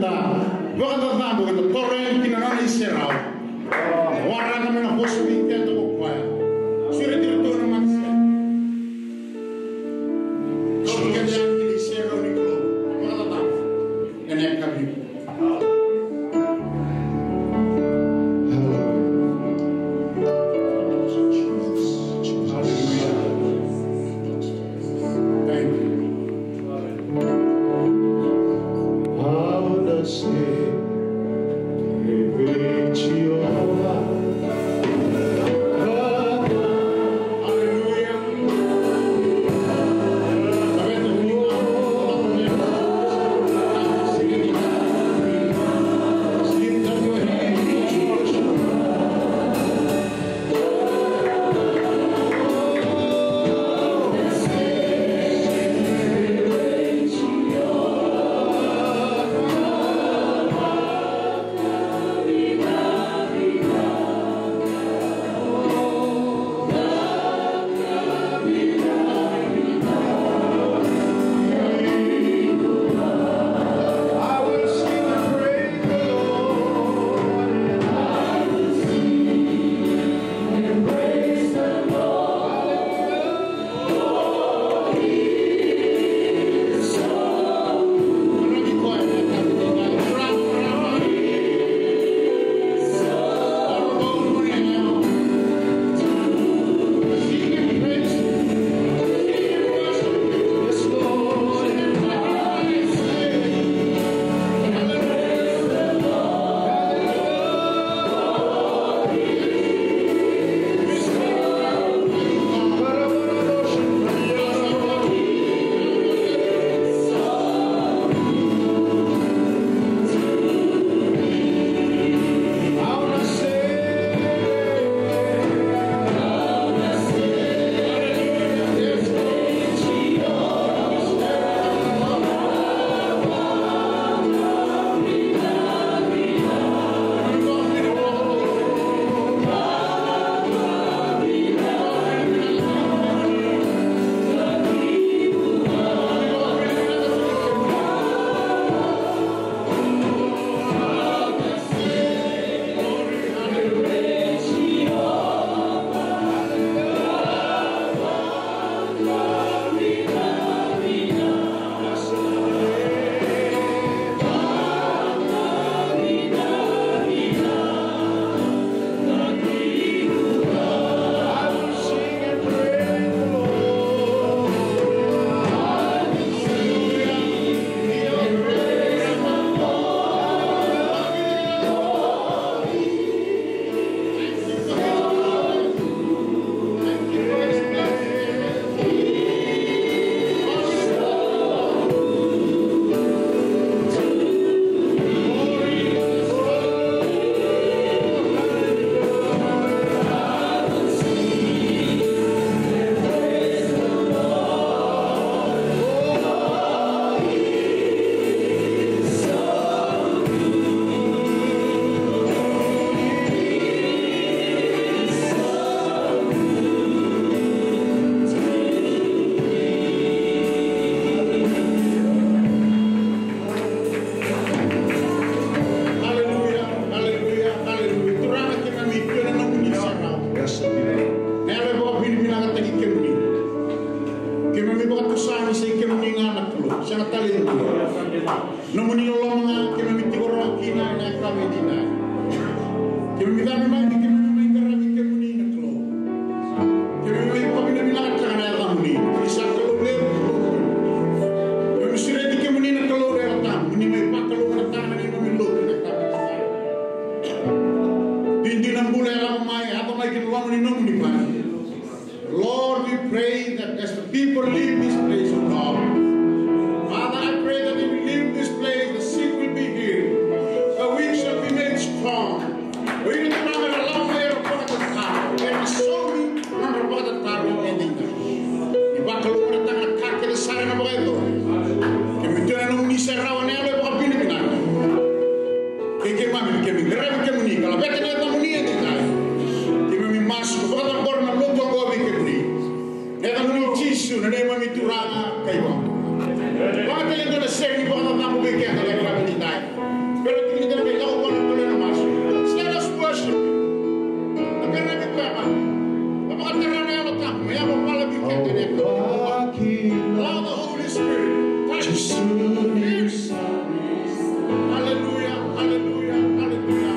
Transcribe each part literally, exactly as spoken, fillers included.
Vakacacabo, eda toro yani ki na nona iserau. Waraka me na vosa vei keda ko koya. Sureti iratou na matasere. Sureti keda yani ki na iserau ni Kalou. Vakacacabo. Ena yakavi. Thank you. Aleluya, aleluya, aleluya. Turaga, keimami tu ena nomuni iserau. Na yalo e vakavinavinakataki kemuni. Keimami vakatusa ni sai kemuni ga na Kalou, sega tale e dua. Nomuni loloma ga keimami tiko rawa kina ena yakavi edaidai. Keimami cabe mai, keimami mai qaravi kemuni na Kalou. Keimami mai vakavinavinakataka na yacamuni. Ni sa Kalou levu. Keimami sureti kemuni na Kalou na Yalo Tabu. Ni mai vakalougatataka na neimami lotu ena yakavi edaidai. Duidui na bula e lako mai, yaco mai ki na loma ni nomuni vanua. Lord, we pray that as the people leave this place, oh God, Father, I pray that if we leave this place, the sick will be healed, the weak shall be made strong. O ira na nodra lako mai era vakatataro, era saumi na nodra vakatataro edaidai. Ni vakalougatataka na ka kece sara ena vakayacori. Keimami tu ena nomuni iserau, na yalo e vakavinavinaka. Kei keimami, keimami qaravi kemuni ka laveta na yacamuni edaidai. Keimami masu ka vakacabora na lotu oqo vei kemuni. Na yacamuni Jisu, na neimami Turaga ka iVakabula. Vakatale dua na sere ni vakacacabo vei keda na yakavi ni dai. Bera tiko ni da mai lako vua na tolu na masu. Let us worship. Na bera ni koya ma. Na vakatara na Yalo Tabu, me yaco vua vei keda na yakavi. Allow the Holy Spirit. Touch. Hallelujah, hallelujah, hallelujah.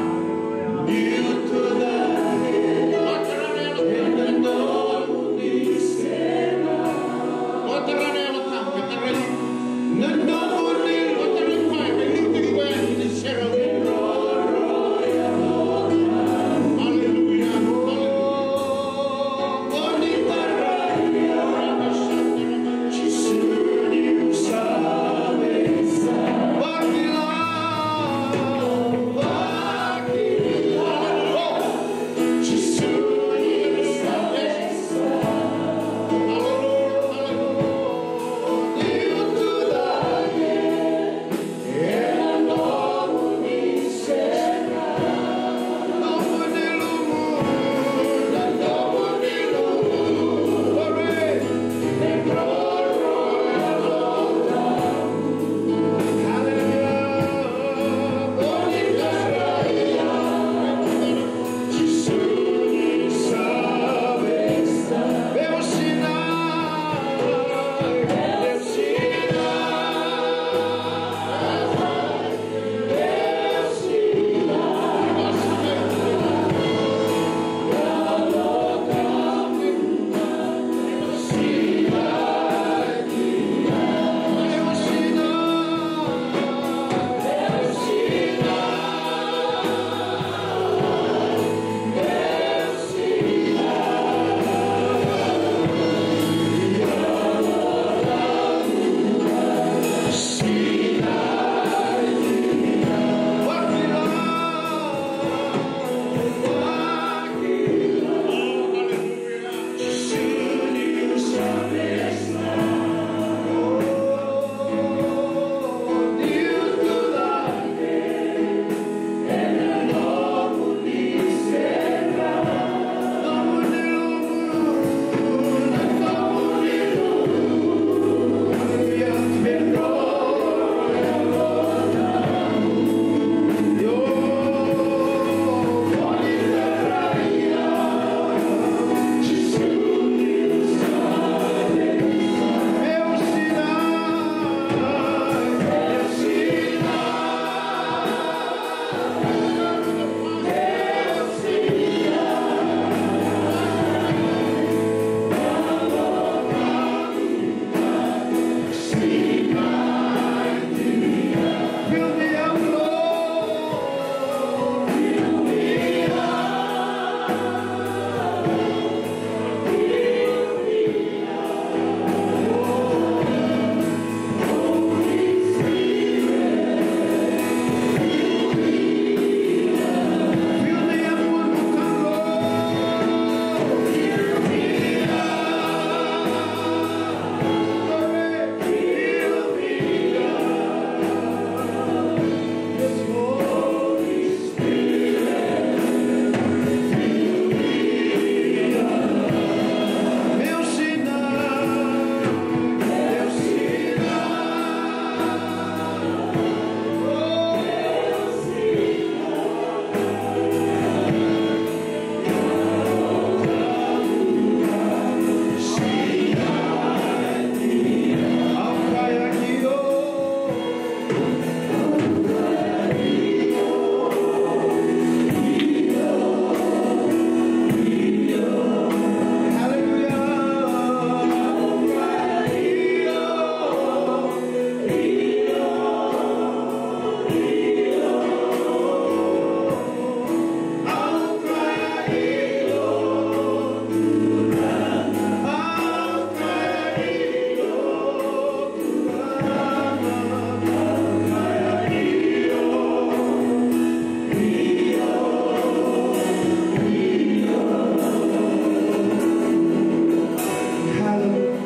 Hallelujah.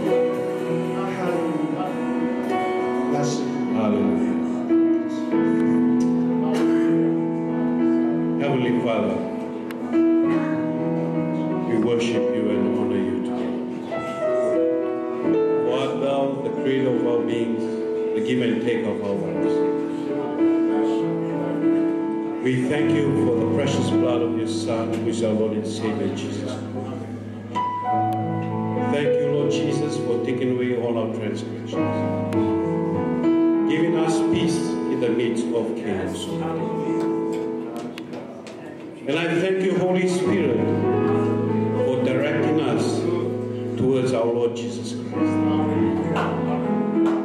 Hallelujah. Blessed. Hallelujah. Heavenly Father, we worship you and honor you today. For art thou the creator of our beings, Give and take of our lives. We thank you for the precious blood of your Son, who is our Lord and Savior, Jesus. Thank you, Lord Jesus, for taking away all our transgressions, giving us peace in the midst of chaos. And I thank you, Holy Spirit, for directing us towards our Lord Jesus Christ.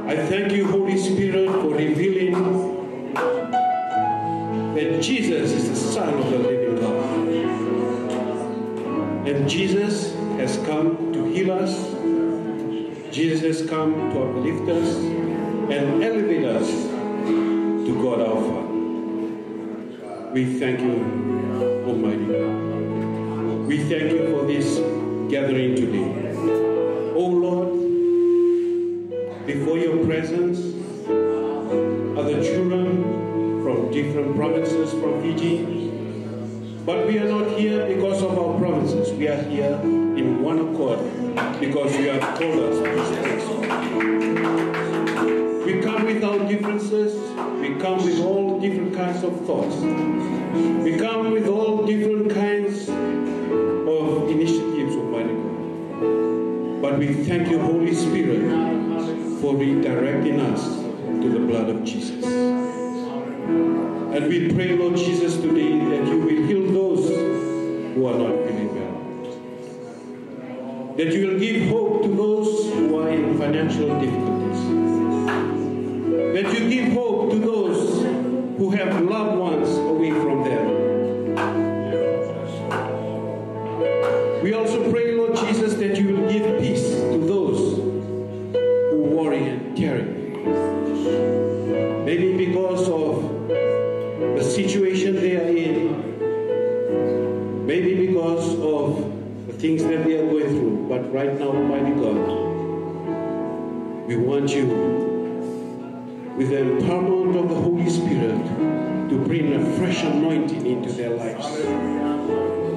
I thank you, Holy Spirit, for revealing that Jesus is the Son of the living God. And Jesus has come to heal us. Jesus has come to uplift us and elevate us to God our Father. We thank you, Almighty God. We thank you for this gathering today. Oh Lord, before your presence are the children from different provinces from Fiji. But we are not here because of our provinces. We are here in one accord because you have called us to this place. We come with our differences. We come with all different kinds of thoughts. We come with all different kinds of initiatives, Almighty God. But we thank you, Holy Spirit, for redirecting us to the blood of Jesus. And we pray, Lord Jesus, today that you will heal those who are not feeling well. That you will give hope to those who are in financial difficulties. That you give hope to those who have loved ones away from them. We also pray, Lord Jesus, that you will give peace to those who worry and carry. Maybe because of the situation they are in, maybe because of the things that they are going through. But right now, Almighty God, we want you, with the empowerment of the Holy Spirit, to bring a fresh anointing into their lives.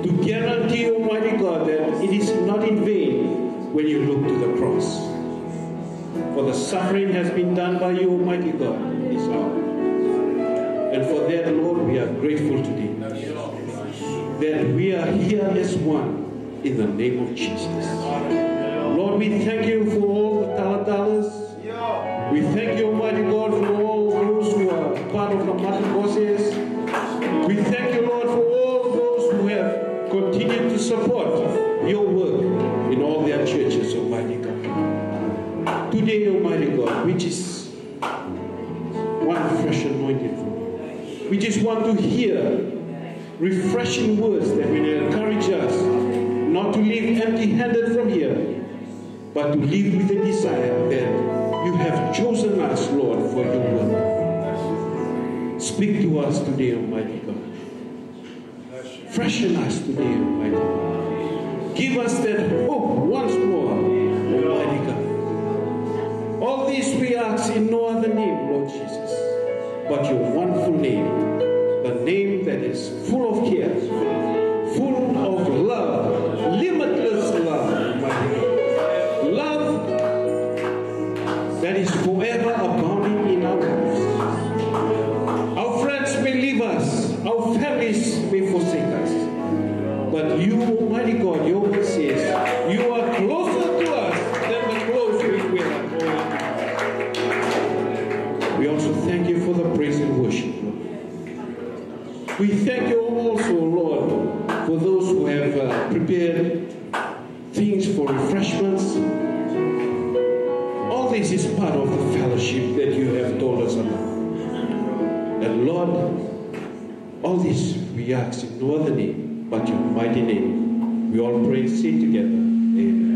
To guarantee, Almighty God, that it is not in vain when you look to the cross. For the suffering has been done by you, Almighty God, in this hour. And for that, Lord, we are grateful today that we are here as one in the name of Jesus. Lord, we thank you for all the talatalas. We thank you, Almighty God, for all those who are part of the Mataboses. We thank you, Lord, for all those who have continued to support your work in all their churches, Almighty God. Today, Almighty God, we just want a fresh anointing from you. We just want to hear refreshing words that will encourage us not to leave empty-handed from here, but to live with the desire that you have chosen us, Lord, for your work. Speak to us today, Almighty God. Freshen us today, Almighty God. Give us that hope once more, Almighty God. All this we ask in no other name, Lord Jesus, but your wonderful name, the name that is full of care, full of love, limitless love, Almighty God. Love that is forever abounding in our lives. Our friends may leave us, our families may forsake us, but you, Almighty God, your word says, you are closer to us than the close we were. We also thank you for the praise and worship, Lord. We thank you also, Lord, for those who have uh, prepared things for refreshments. All this is part of the fellowship that you have told us about. And Lord, all this we ask in no other name but your mighty name. We all pray and say together, Amen.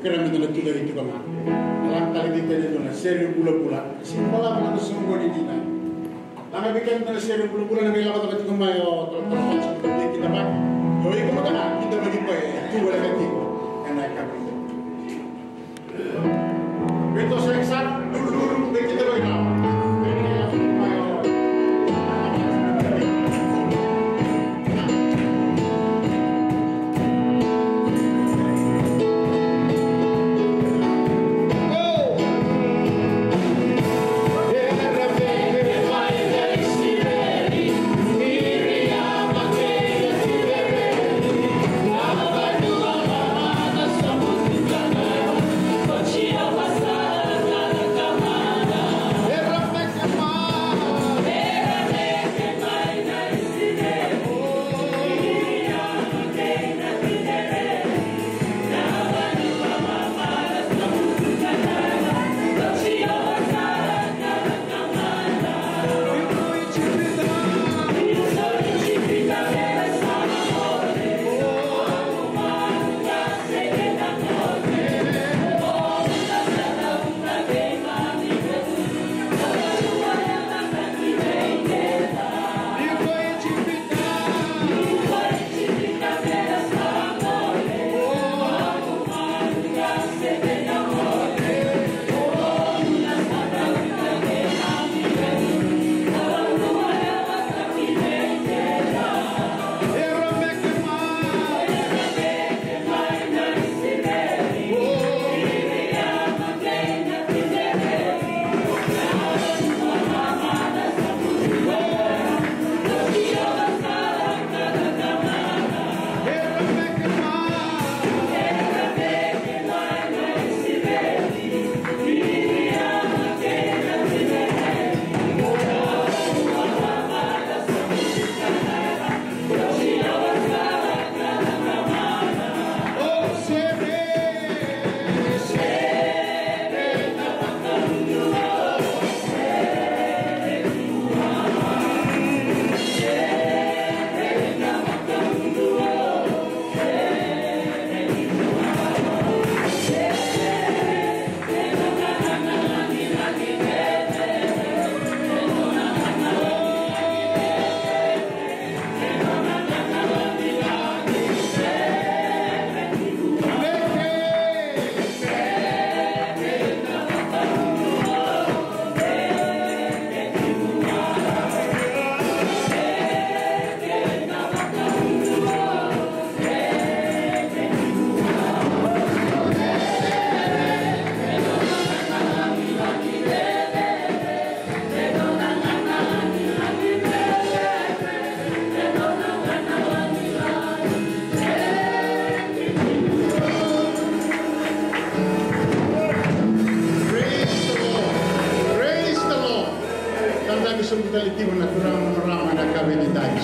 Kira meda na tucake tiko ga. Lako tale vei keda na sere bulabula. Sega ni balavu na soqoni dina. Lako vei keda na sere bulabula, na qai lako tale tiko mai o Tolotolo Fati, vei keda mai. O iko mada ga, keda mai tiko e tu voleka tiko ena yakavi. Vei toso e sa lululu vei keda mai.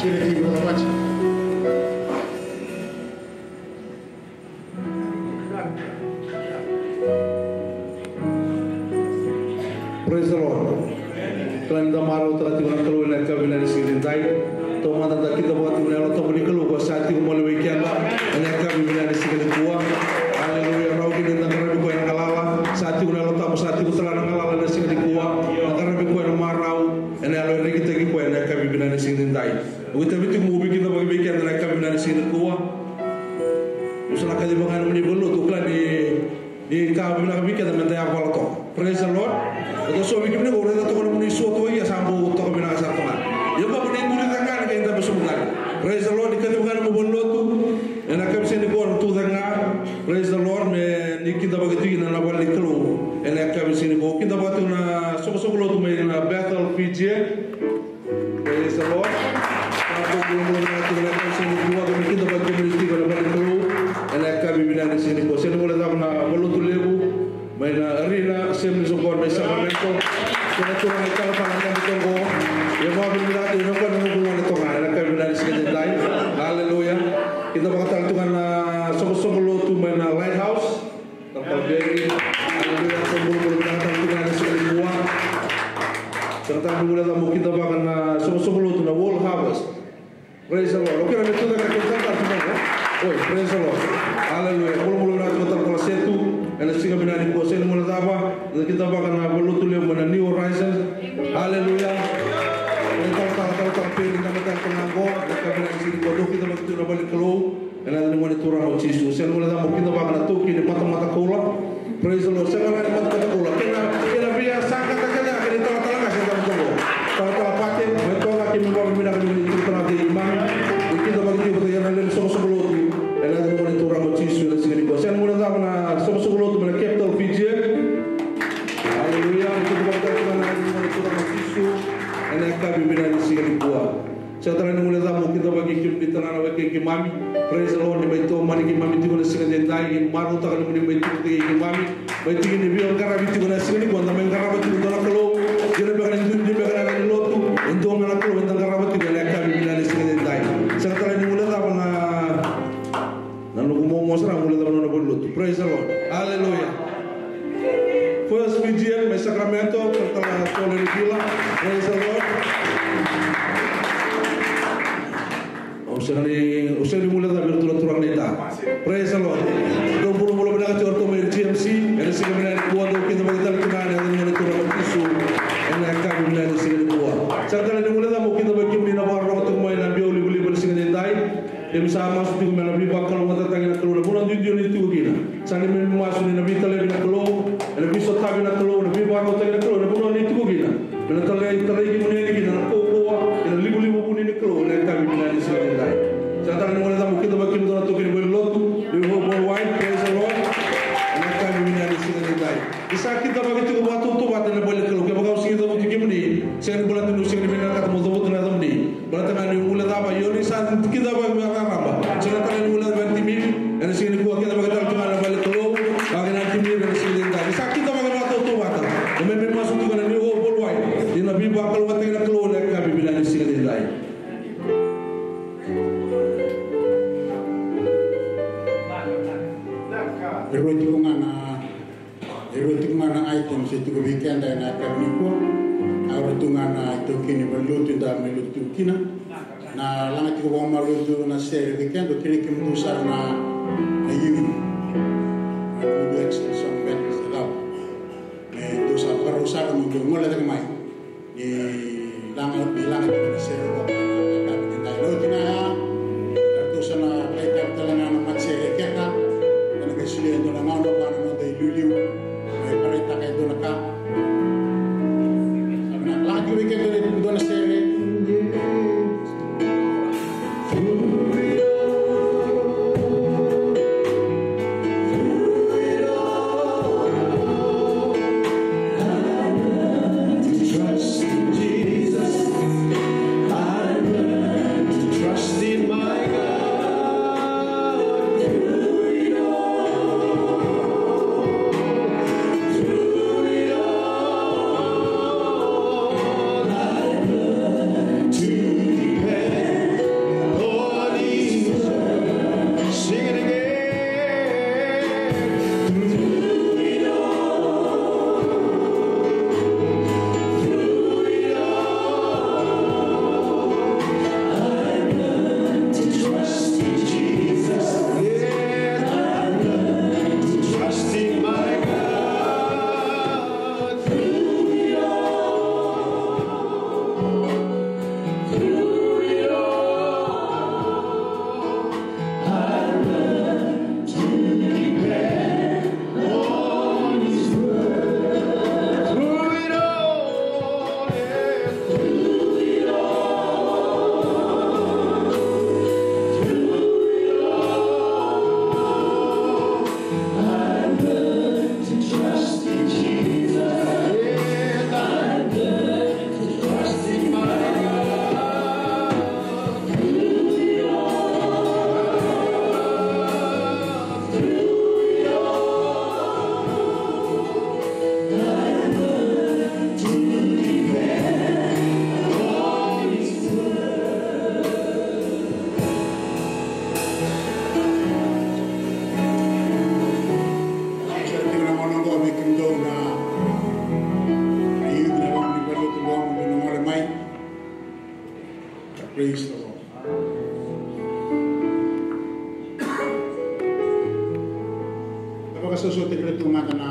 Praise the Lord. Kila ni da marautaka tiko na Kalou ena yakavi vinaka ni siga edaidai. Taumada da kidavaka tiko na Yalo Tabu ni Kalou ko sa tiko mole vei keda ena yakavi vinaka ni siga nikua. Aleluya. Rawa kina ni da qaravi koya ena galala. Sa tiko na Yalo Tabu, sa tiko tale na galala ena siga nikua. Da qaravi koya ena marau, ena yalo e rekitaki koya ena yakavi vinaka ni siga edaidai. Au itavi tiko meu veikidavaki vei keda ena yakavi vinaka ni siga nikua. Au sa na kaciva ga na nomuni valenilotu, au kila ni, ni ka vinaka vei keda meda yavala toka. Praise the Lord. Au sa vei kemuni qo, au raica toka na nomuni sua toka, ia sa bau toka vinaka sara toka. Ia bau ni duri cake ga ni qai dabe sobu tale. Praise the Lord. Ni kaciva ga na nomuni valenilotu ena yakavi ni siga nikua, na tu cake ga. Praise the Lord. Me ni kidavaki tiko kina na vale ni Kalou ena yakavi ni siga nikua. Kidavaki tiko na soqosoqo lotu mai na Bethel Fiji. Praise the Lord. Sa bau bula bula vinaka tiko ena yakavi ni siga nikua, kemuni kidavaki kemuni tiko ena vale ni Kalou ena yakavi vinaka ni siga nikua. Sega ni guilecava na valenilotu levu mai na Arena Assemblies of God mai Sacramento. Kei na turaga italatala dabe toka qo. Ia vakavinavinaka tiko vei koya na noqu gone toka ena yakavi vinaka ni siga edaidai. Aleluya. Kidavaka tale tiko ga na soqosoqo lotu mai na Lighthouse. Talatala Begi. Aleluya. Sa bula bula vinaka tale tiko ga ena siga nikua. Sega tale ni guilecava meu kidavaka na soqosoqo lotu na World Harvest. Praise the Lord. Okay, na me tu cake na kena talatala tu mai qo. Oi, praise the Lord. Aleluya. Bula bula vinaka tiko talatala Setu ena siga vinaka nikua. Sega ni guilecava, na kidavaka na valenilotu levu mai na New Horizon. Aleluya. Ena talatala, talatala Peri, na me talatala qo ena yakavi vinaka ni siga nikua. Dou kidavaki tiko na vale ni Kalou. Ena yaca ni Gone Turaga o Jisu. Sega ni guilecava meu kidavaka na taukei ni matamata koula. Praise the Lord. Sega ni matamata koula. Kei na, kei na via sa qata kece, kei na talatala qase dabe toka qo. Talatala Pate, mai toka, keimami vakavinavinaka ni tiko tale ga kei keimami. Ni kidavaki tiko vata kei ira na lewe ni soqosoqo lotu. Ena yaca ni Gone Turaga o Jisu ena siga nikua. Sega ni guilecava na soqosoqo lotu mai na capital Fiji. Aleluya. Ni kidavaki tale ga na yaca ni Gone Turaga o Jisu. Ena yakavi vinaka ni siga nikua. Sega tale ni guilecava meu kidavaki kemuni talatala vata kei keimami. Praise the Lord, ni mai tomani keimami tiko ena siga edaidai, ni marautaka nomuni mai tiko vata kei keimami. Mai tiki ni veiqaravi tiko ena siga nikua, da mai qarava tiko e dua na Kalou. Dina beka ni duidui beka na yaca ni lotu, e dua ga na Kalou eda qarava tiko ena yakavi vinaka ni siga edaidai. Sega tale ni guilecava na Na noqu momo sara, guilecava na nona valenilotu. Praise the Lord. Hallelujah. First Fijian mai Sacramento, talatala Tole ni Vila. Praise the Lord. Au sega ni, au sega ni guilecava vei iratou na turaga naita. Praise the Lord. Dou bulabula vinaka tiko o iratou mai G M C. Ena siga vinaka nikua, dou kidavaki tale tu ga ena yaca ni Gone Turaga o Jisu. Ena yakavi vinaka ni siga nikua. Sega tale ni guilecava, au kidavaki kemuni na vakarorogo tiko mai na biau livaliva ena siga edaidai. Keimami sa masu tiko me na veivakalougatataki na Kalou ena vanua duidui o ni tiko kina. Sa neimami masu ni na veitalevi na Kalou, ena veisotavi na Kalou, ena veivakarautaki na Kalou ena vanua ni tiko kina. Me na talai, talai kemuni yani kina na kaukauwa kei na livaliva vuni ni Kalou ena yakavi vinaka ni siga edaidai. Sa tara ni guilecava, au kidavaki kemudou na taukei ni valenilotu, ni worldwide, praise the Lord. Ena yakavi vinaka ni siga edaidai. Ni sa kidavaki tiko vakatautauvata ena vale ni Kalou, kevaka au sega ni cavuti kemuni, sega ni baleta niu sega ni vinakata meu cavuta na yacamuni. Baleta ga niu guilecava, io ni sa kidavaki me raraba. Sega tale ni guilecava na timimi, ena siga nikua kidavaki tale tu ga na vale ni Kalou, vaka kina na timimi ena siga edaidai. Ni sa kidavaki vakatautauvata. Keimami masu tu ga ni worldwide. Ni na veivakalougatataki na Kalou ena yakavi vinaka ni siga edaidai. E rua tiko ga na E rua tiko ga na items e tiko vei keda ena yakavi nikua. A rua tiko ga na itaukei ni valenilotu eda mai lotu tiko kina. Na laga tiko vakamalua e dua na sere vei keda, au kerei kemudou sara na, na union. Na union excellent song band se cava. Me dou sa vakarau sara mo dou gole cake mai. Ni laga, ni laga tiko na sere vaka na yakavi edaidai. Na oti ga ya, eratou sa na lai tale tale ga na matasere keka, ena qai solia e dua na gauna vua na noda iliuliu me vakaraitaka e dua na ka. Sa na laga tiko vei keda e dua na sere. Vakasausauti ira tu mada na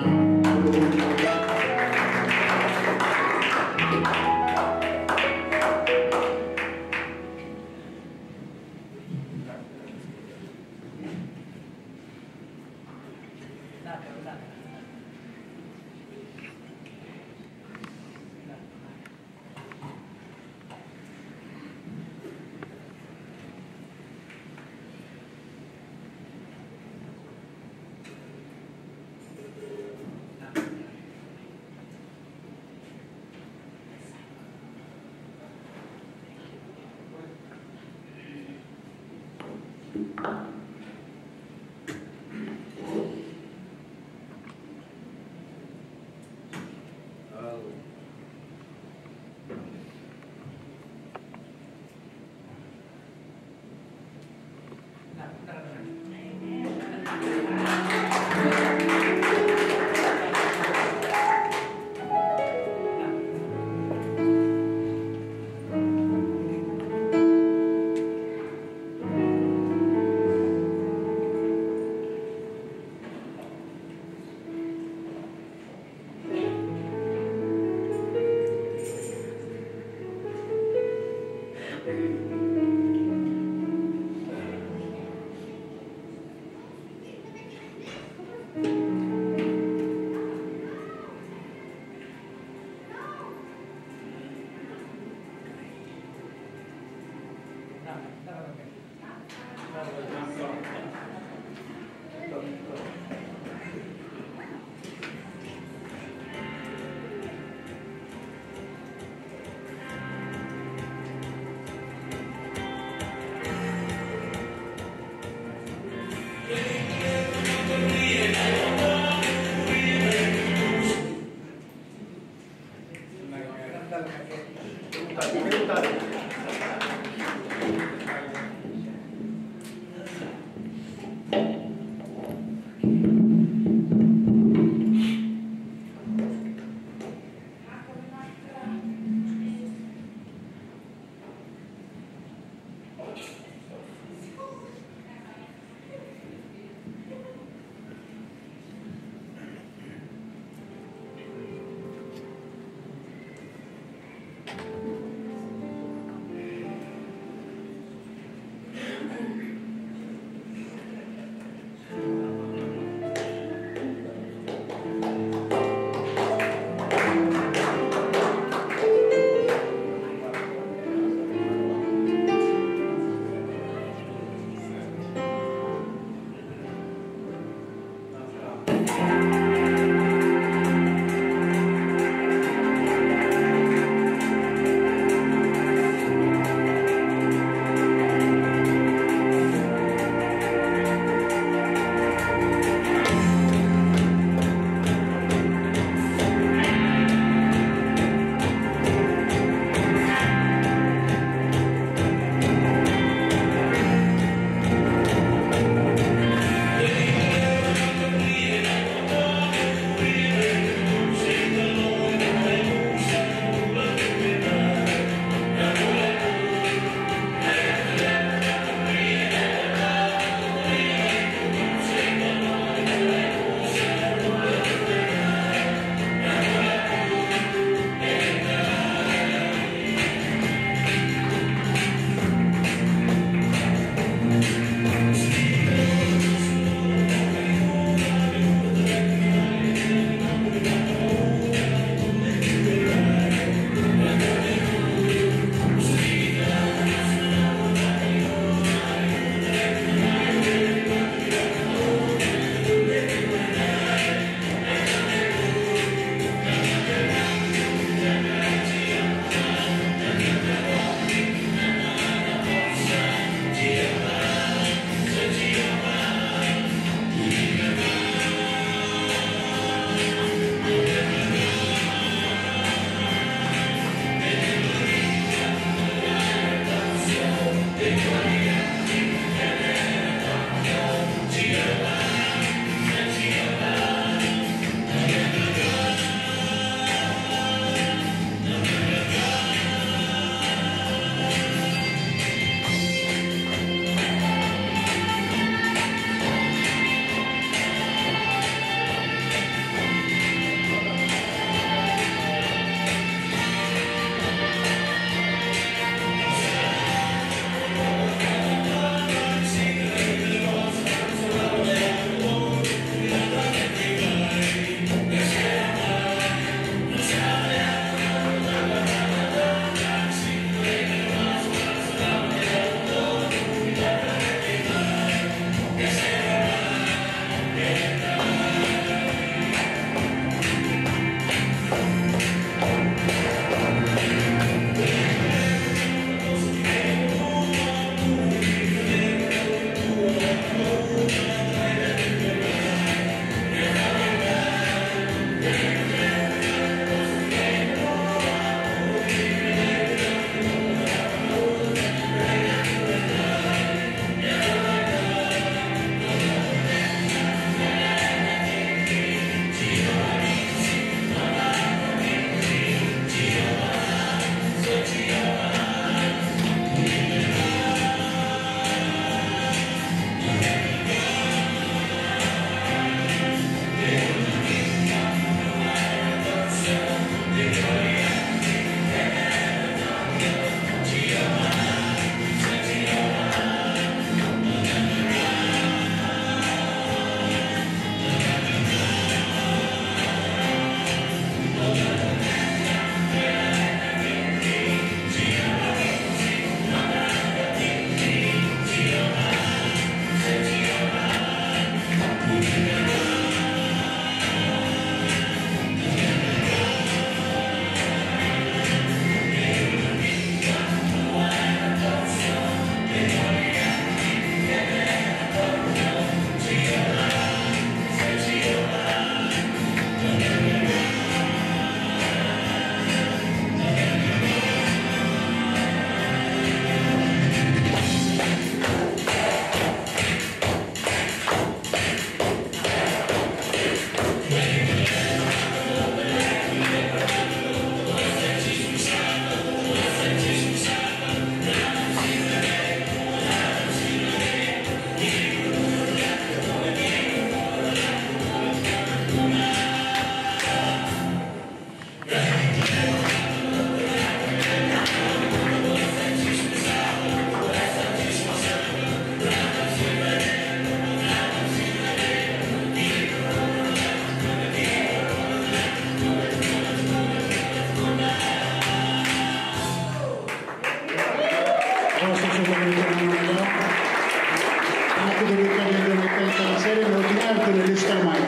Lesu tale mai.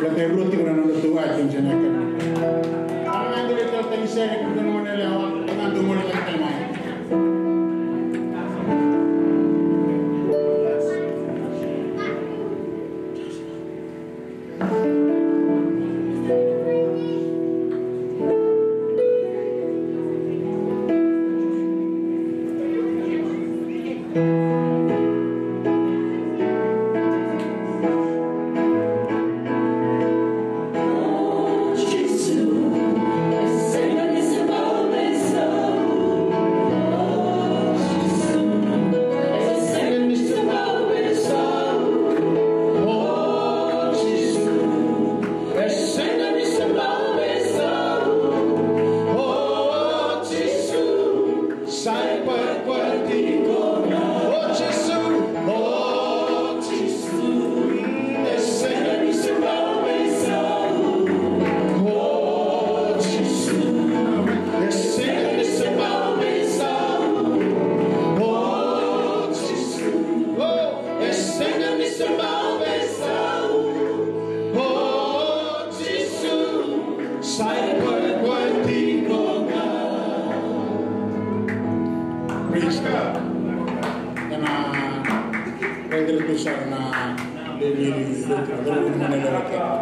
Baleta e rua tiko na nodatou items ena yakavi. Au na qai dau tale tale sere, kemudou na gone yalewa, au na dau gole tale tale mai. Praise God. Ena raica tu sara na lewe ni lotu, na cauravou, na gone yalewa kece.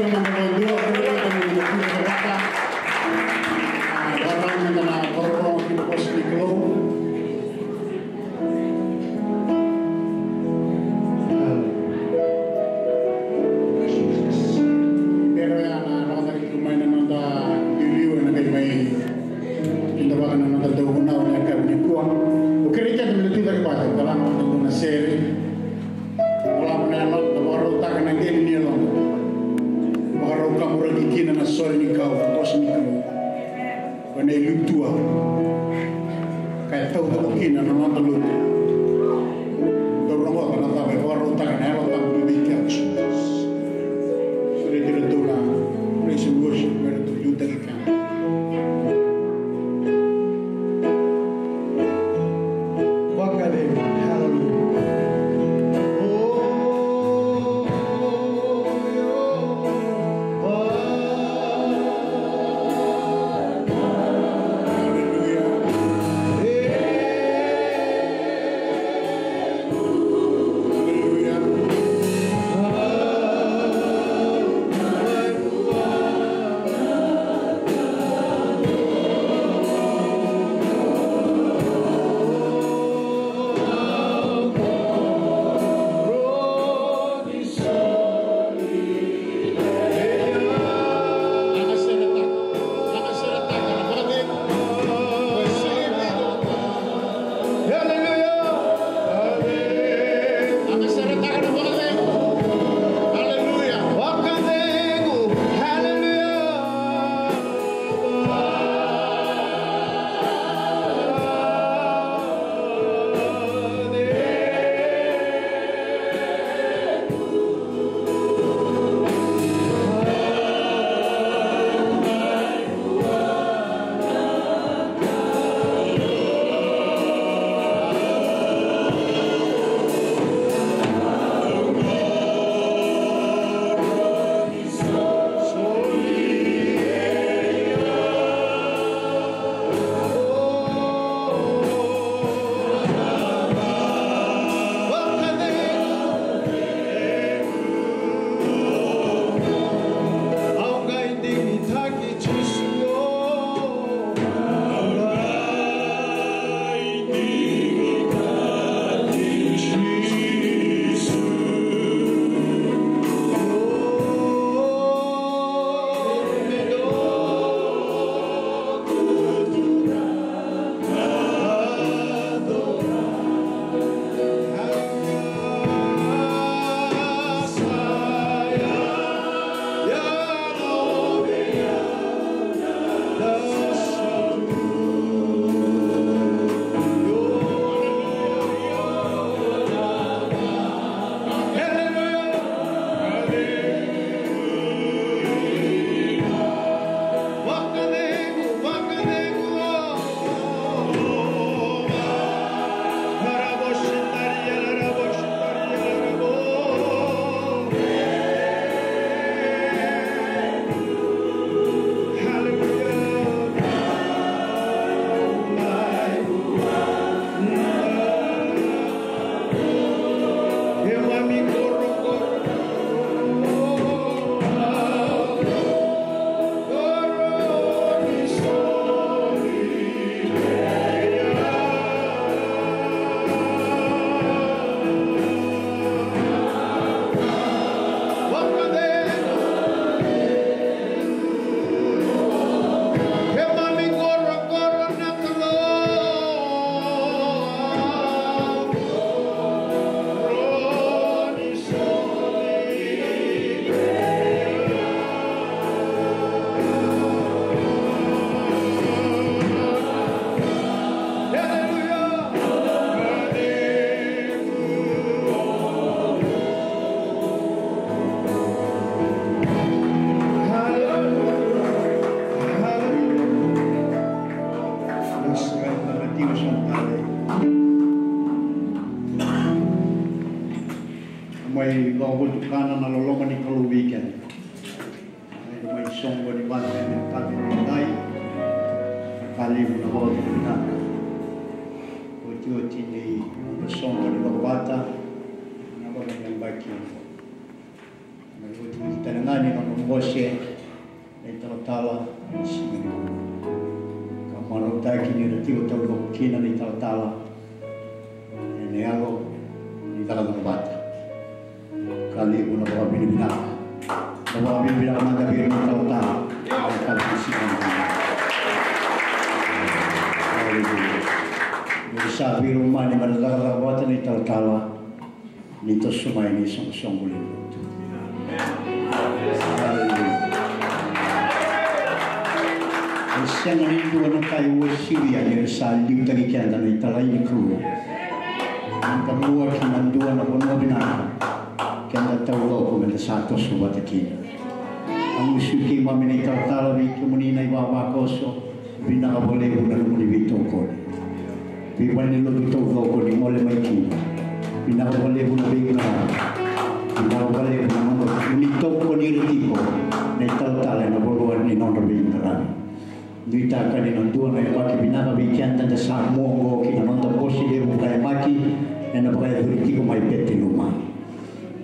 Naba dua, kerekere meda tu e vata. A, vata meda na vakarorogo ki na vosa ni Kalou. Bera ya na rogoca tiko mai na noda iliuliu ena qai mai kidavaka na noda dauvunau ena yakavi nikua. Au kerei keda meda tu cake vata, da lako mada dua na sere. Lako na yaloda, vakarautaka na qele ni yaloda. Vakarau kaburaki kina na sore ni kau, na vosa ni Kalou. Ko na ilutua. Ka e taucoko kina na noda lotu. Dou rogoca na cava e vakarautaka na Yalo Tabu vei keda. Sureti iratou na praise and worship, me ratou liutaki keda. Vakacegu. Hallelujah. Mai vakavotukana na loloma ni Kalou vei keda. Mai soqoni vata ena yakavi edaidai. Ka levu na vakavinavinaka. Otioti ni noda soqoni vakavata na vakayabaki oqo. Na ivakavuvuli tale ga ni nona bose na italatala ena siga nikua. Ka marautaki ni na tiko taucoko kina na italatala ena yalo ni cakacaka vata. Ka levu na vakavinavinaka. Na vakavinavinaka mada vei ira na italatala. Ena yakavi ni siga nikua. Aleluya. Ni sa veilomani me ra cakacaka vata na italatala. Ni toso mai na isoqosoqo levu. Aleluya. E sega ni dua na ka e uasivi yani ni ra sa liutaki keda na italai ni Kalou. Meda mua ki na dua na vanua vinaka keda taucoko meda sa toso vata kina. Au gusu keimami na italatala vei kemuni na ivavakoso. Vinaka vakalevu na nomuni veitokoni. Veivale ni lotu taucoko ni gole mai kina. Vinaka vakalevu na veiqaravi. Vinaka vakalevu na nomuni tokoni ira tiko na italatala ena vanua ni nodra veiqaravi. Nuitaka ni na dua na yabaki vinaka vei keda da sa mua oqo ki na noda bose levu ka yabaki ena vakayacori tiko mai Peteluma.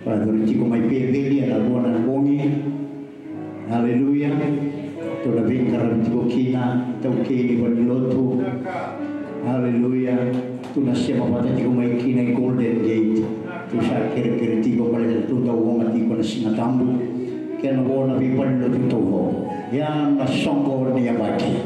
Vakayacori tiko mai Peceli ena rua na bogi. Aleluya. Tu na veiqaravi tiko kina taukei ni valenilotu. Aleluya. Tu na sema vata tiko mai kina i Golden Gate. Tu sa kerekere tiko baleta tu dau oga tiko na Siga Tabu. Kei na vo na veivalenilotu taucoko. Ia na soqo ni yabaki.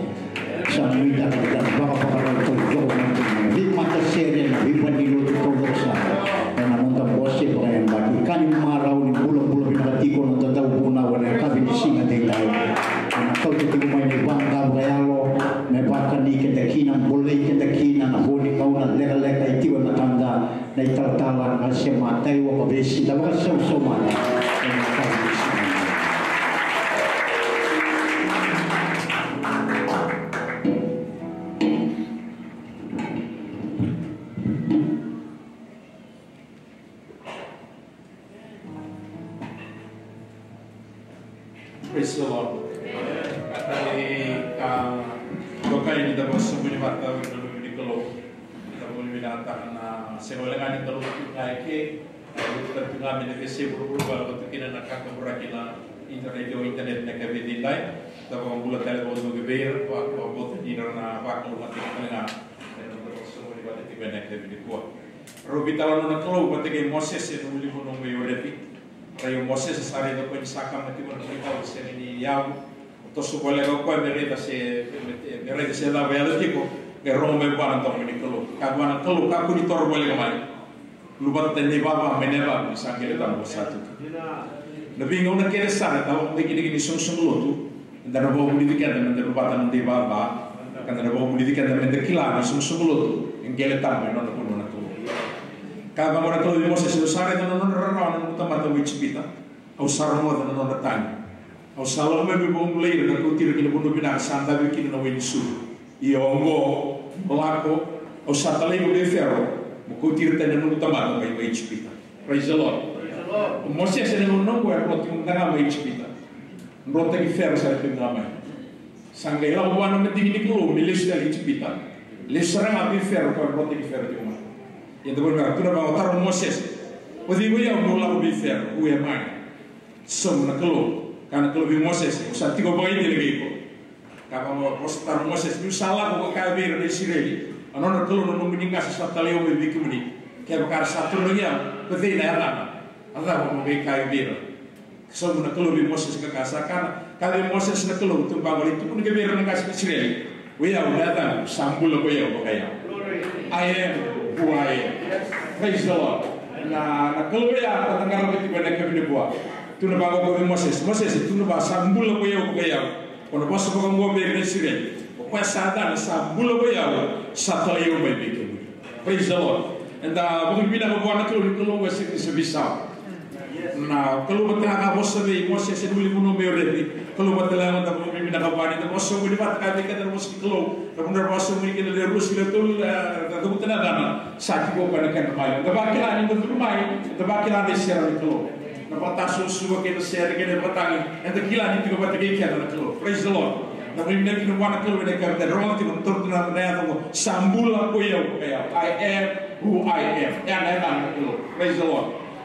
Sa nuitaka ni da vakavakarau taucoko mai kina na veimatasere, na veivalenilotu taucoko sara. Ena noda bose vakayabaki ka ni marau ni bulabula vinaka tiko na noda dauvunau ena yakavi ni siga edaidai. Ena kauta tiko mai na ivaqa vakayalo me vakani keda kina, bolei keda kina na vo ni gauna lekaleka e tiko e matada. Na italatala na sema taiwa ka vesi da vakasausau mada. Ena yakavi ni siga. Praise the Lord. Ka tale ka dokai ni da vakasoqoni vata na luve ni Kalou. Da vakavinakataka na sega wale ga ni da luve tu ga eke. Luve tu ga me da vese vuravura vata kina na kakaburaki na internet o internet na kavi ni dai. Da vakabula tale vakadua vei ira, vakabota ni ra na vakalougatataki tale ga. Ena da vakasoqoni vata tiko ena kavi ni kua. Rau veitalanoa na Kalou vata kei Mosese ena ulunivanua mai Orepi. Rai o Mosese sa raica o koya ni sa kama tiko na turaga sega ni yavu. Toso voleka o koya me raica se, me, me raica se cava e yaco tiko. Qai rogo mai vua na domo ni Kalou. Ka vua na Kalou, kakua ni toro voleka mai. Luvata tani na ivava mai na yavamu ni sa qele tabu sa tutu. Na veigauna kece sara e talako mai kina kina isoqosoqo lotu. Eda na vakavulici keda meda luvata na noda ivava, ka da na vakavulici keda meda kila na soqosoqo lotu e qele tabu ena nona vanua na Kalou. Ka vaka na Kalou vei Mosese, au sa raica na nodra rarawa na noqu tamata o Ijipita, au sa rogoca na nodra tagi. Au sa lako mai meu vakabulai ira ka kauti ira ki na vanua vinaka sa davi kina na wai ni sulu. Ia oqo, mo lako, au sa talai iko vei Fero, mo kauti ira tani na noqu tamata mai, mai Ijipita. Praise the Lord. Praise the Lord. O Mosese ena gauna oqo e roti mada ga mai Ijipita. Drotaki Fero sara tiko ga mai. Sa qai lako vua na madigi ni Kalou me lesu tale i Ijipita. Lesu sara ga vei Fero, koya drotaki Fero tiko mai. Ia da vaka tu na vaka o taro Mosese. O cei ko i au meu lako vei Fero, who am I? Sauma na Kalou, kaya na Kalou vei Mosese, au sa tiko vakaidina kei iko. Ka vaka vosa taro Mosese, niu sa lako ka kaya vei ira na Isireli, a nona Kalou na nomuni qase sa talai au mai vei kemuni. Kevaka era sa tarogi au, ko cei na yacana? A cava mo qai kaya vei ira? Sauma na Kalou vei Mosese ka kaya sa kana, kaya vei Mosese na Kalou, tu baqo lai tukuna vei ira na qase ni Isireli. O yau na yacaqu, sa bula ko yau vakaiyau. I am who I am. Praise the Lord. Na, na Kalou ya, ka da qarava tiko ena yakavi nikua. Tu na vaqo vei Mosese. Mosese, tu na va sa bula ko yau vakaiyau. Ko na vosa vakaoqo vei ira na Isireli. O koya sa yacana, sa bula ko yau, sa talai au mai vei kemuni. Praise the Lord. Eda vakavinavinaka vua na Kalou ni Kalou e sega ni sa veisau. Na Kalou vata ga ka vosa vei Mosese ena ulunivanua mai Orepi. Kalou vata ga eda vakavinavinaka vua ni da vakasoqoni vata ka vei keda na vosa ni Kalou. Na vanua era vakasoqoni kina na lewe ruasagavulu ka tolu, e, na cavuta na yacana. Sa tiko o koya na kena mai. Da vakila ni da curu mai, da vakila na isere ni Kalou. Na vakatasuasua kei na sere kei na vakatagi, eda kila ni tiko vata kei keda na Kalou. Praise the Lord. Na vakavinavinaka kina vua na Kalou ena yakavi eda rogoca tiko na toro tu na yaca oqo, sa bula ko yau vakaiyau. I am who I am. Ya na yaca na Kalou. Praise the Lord.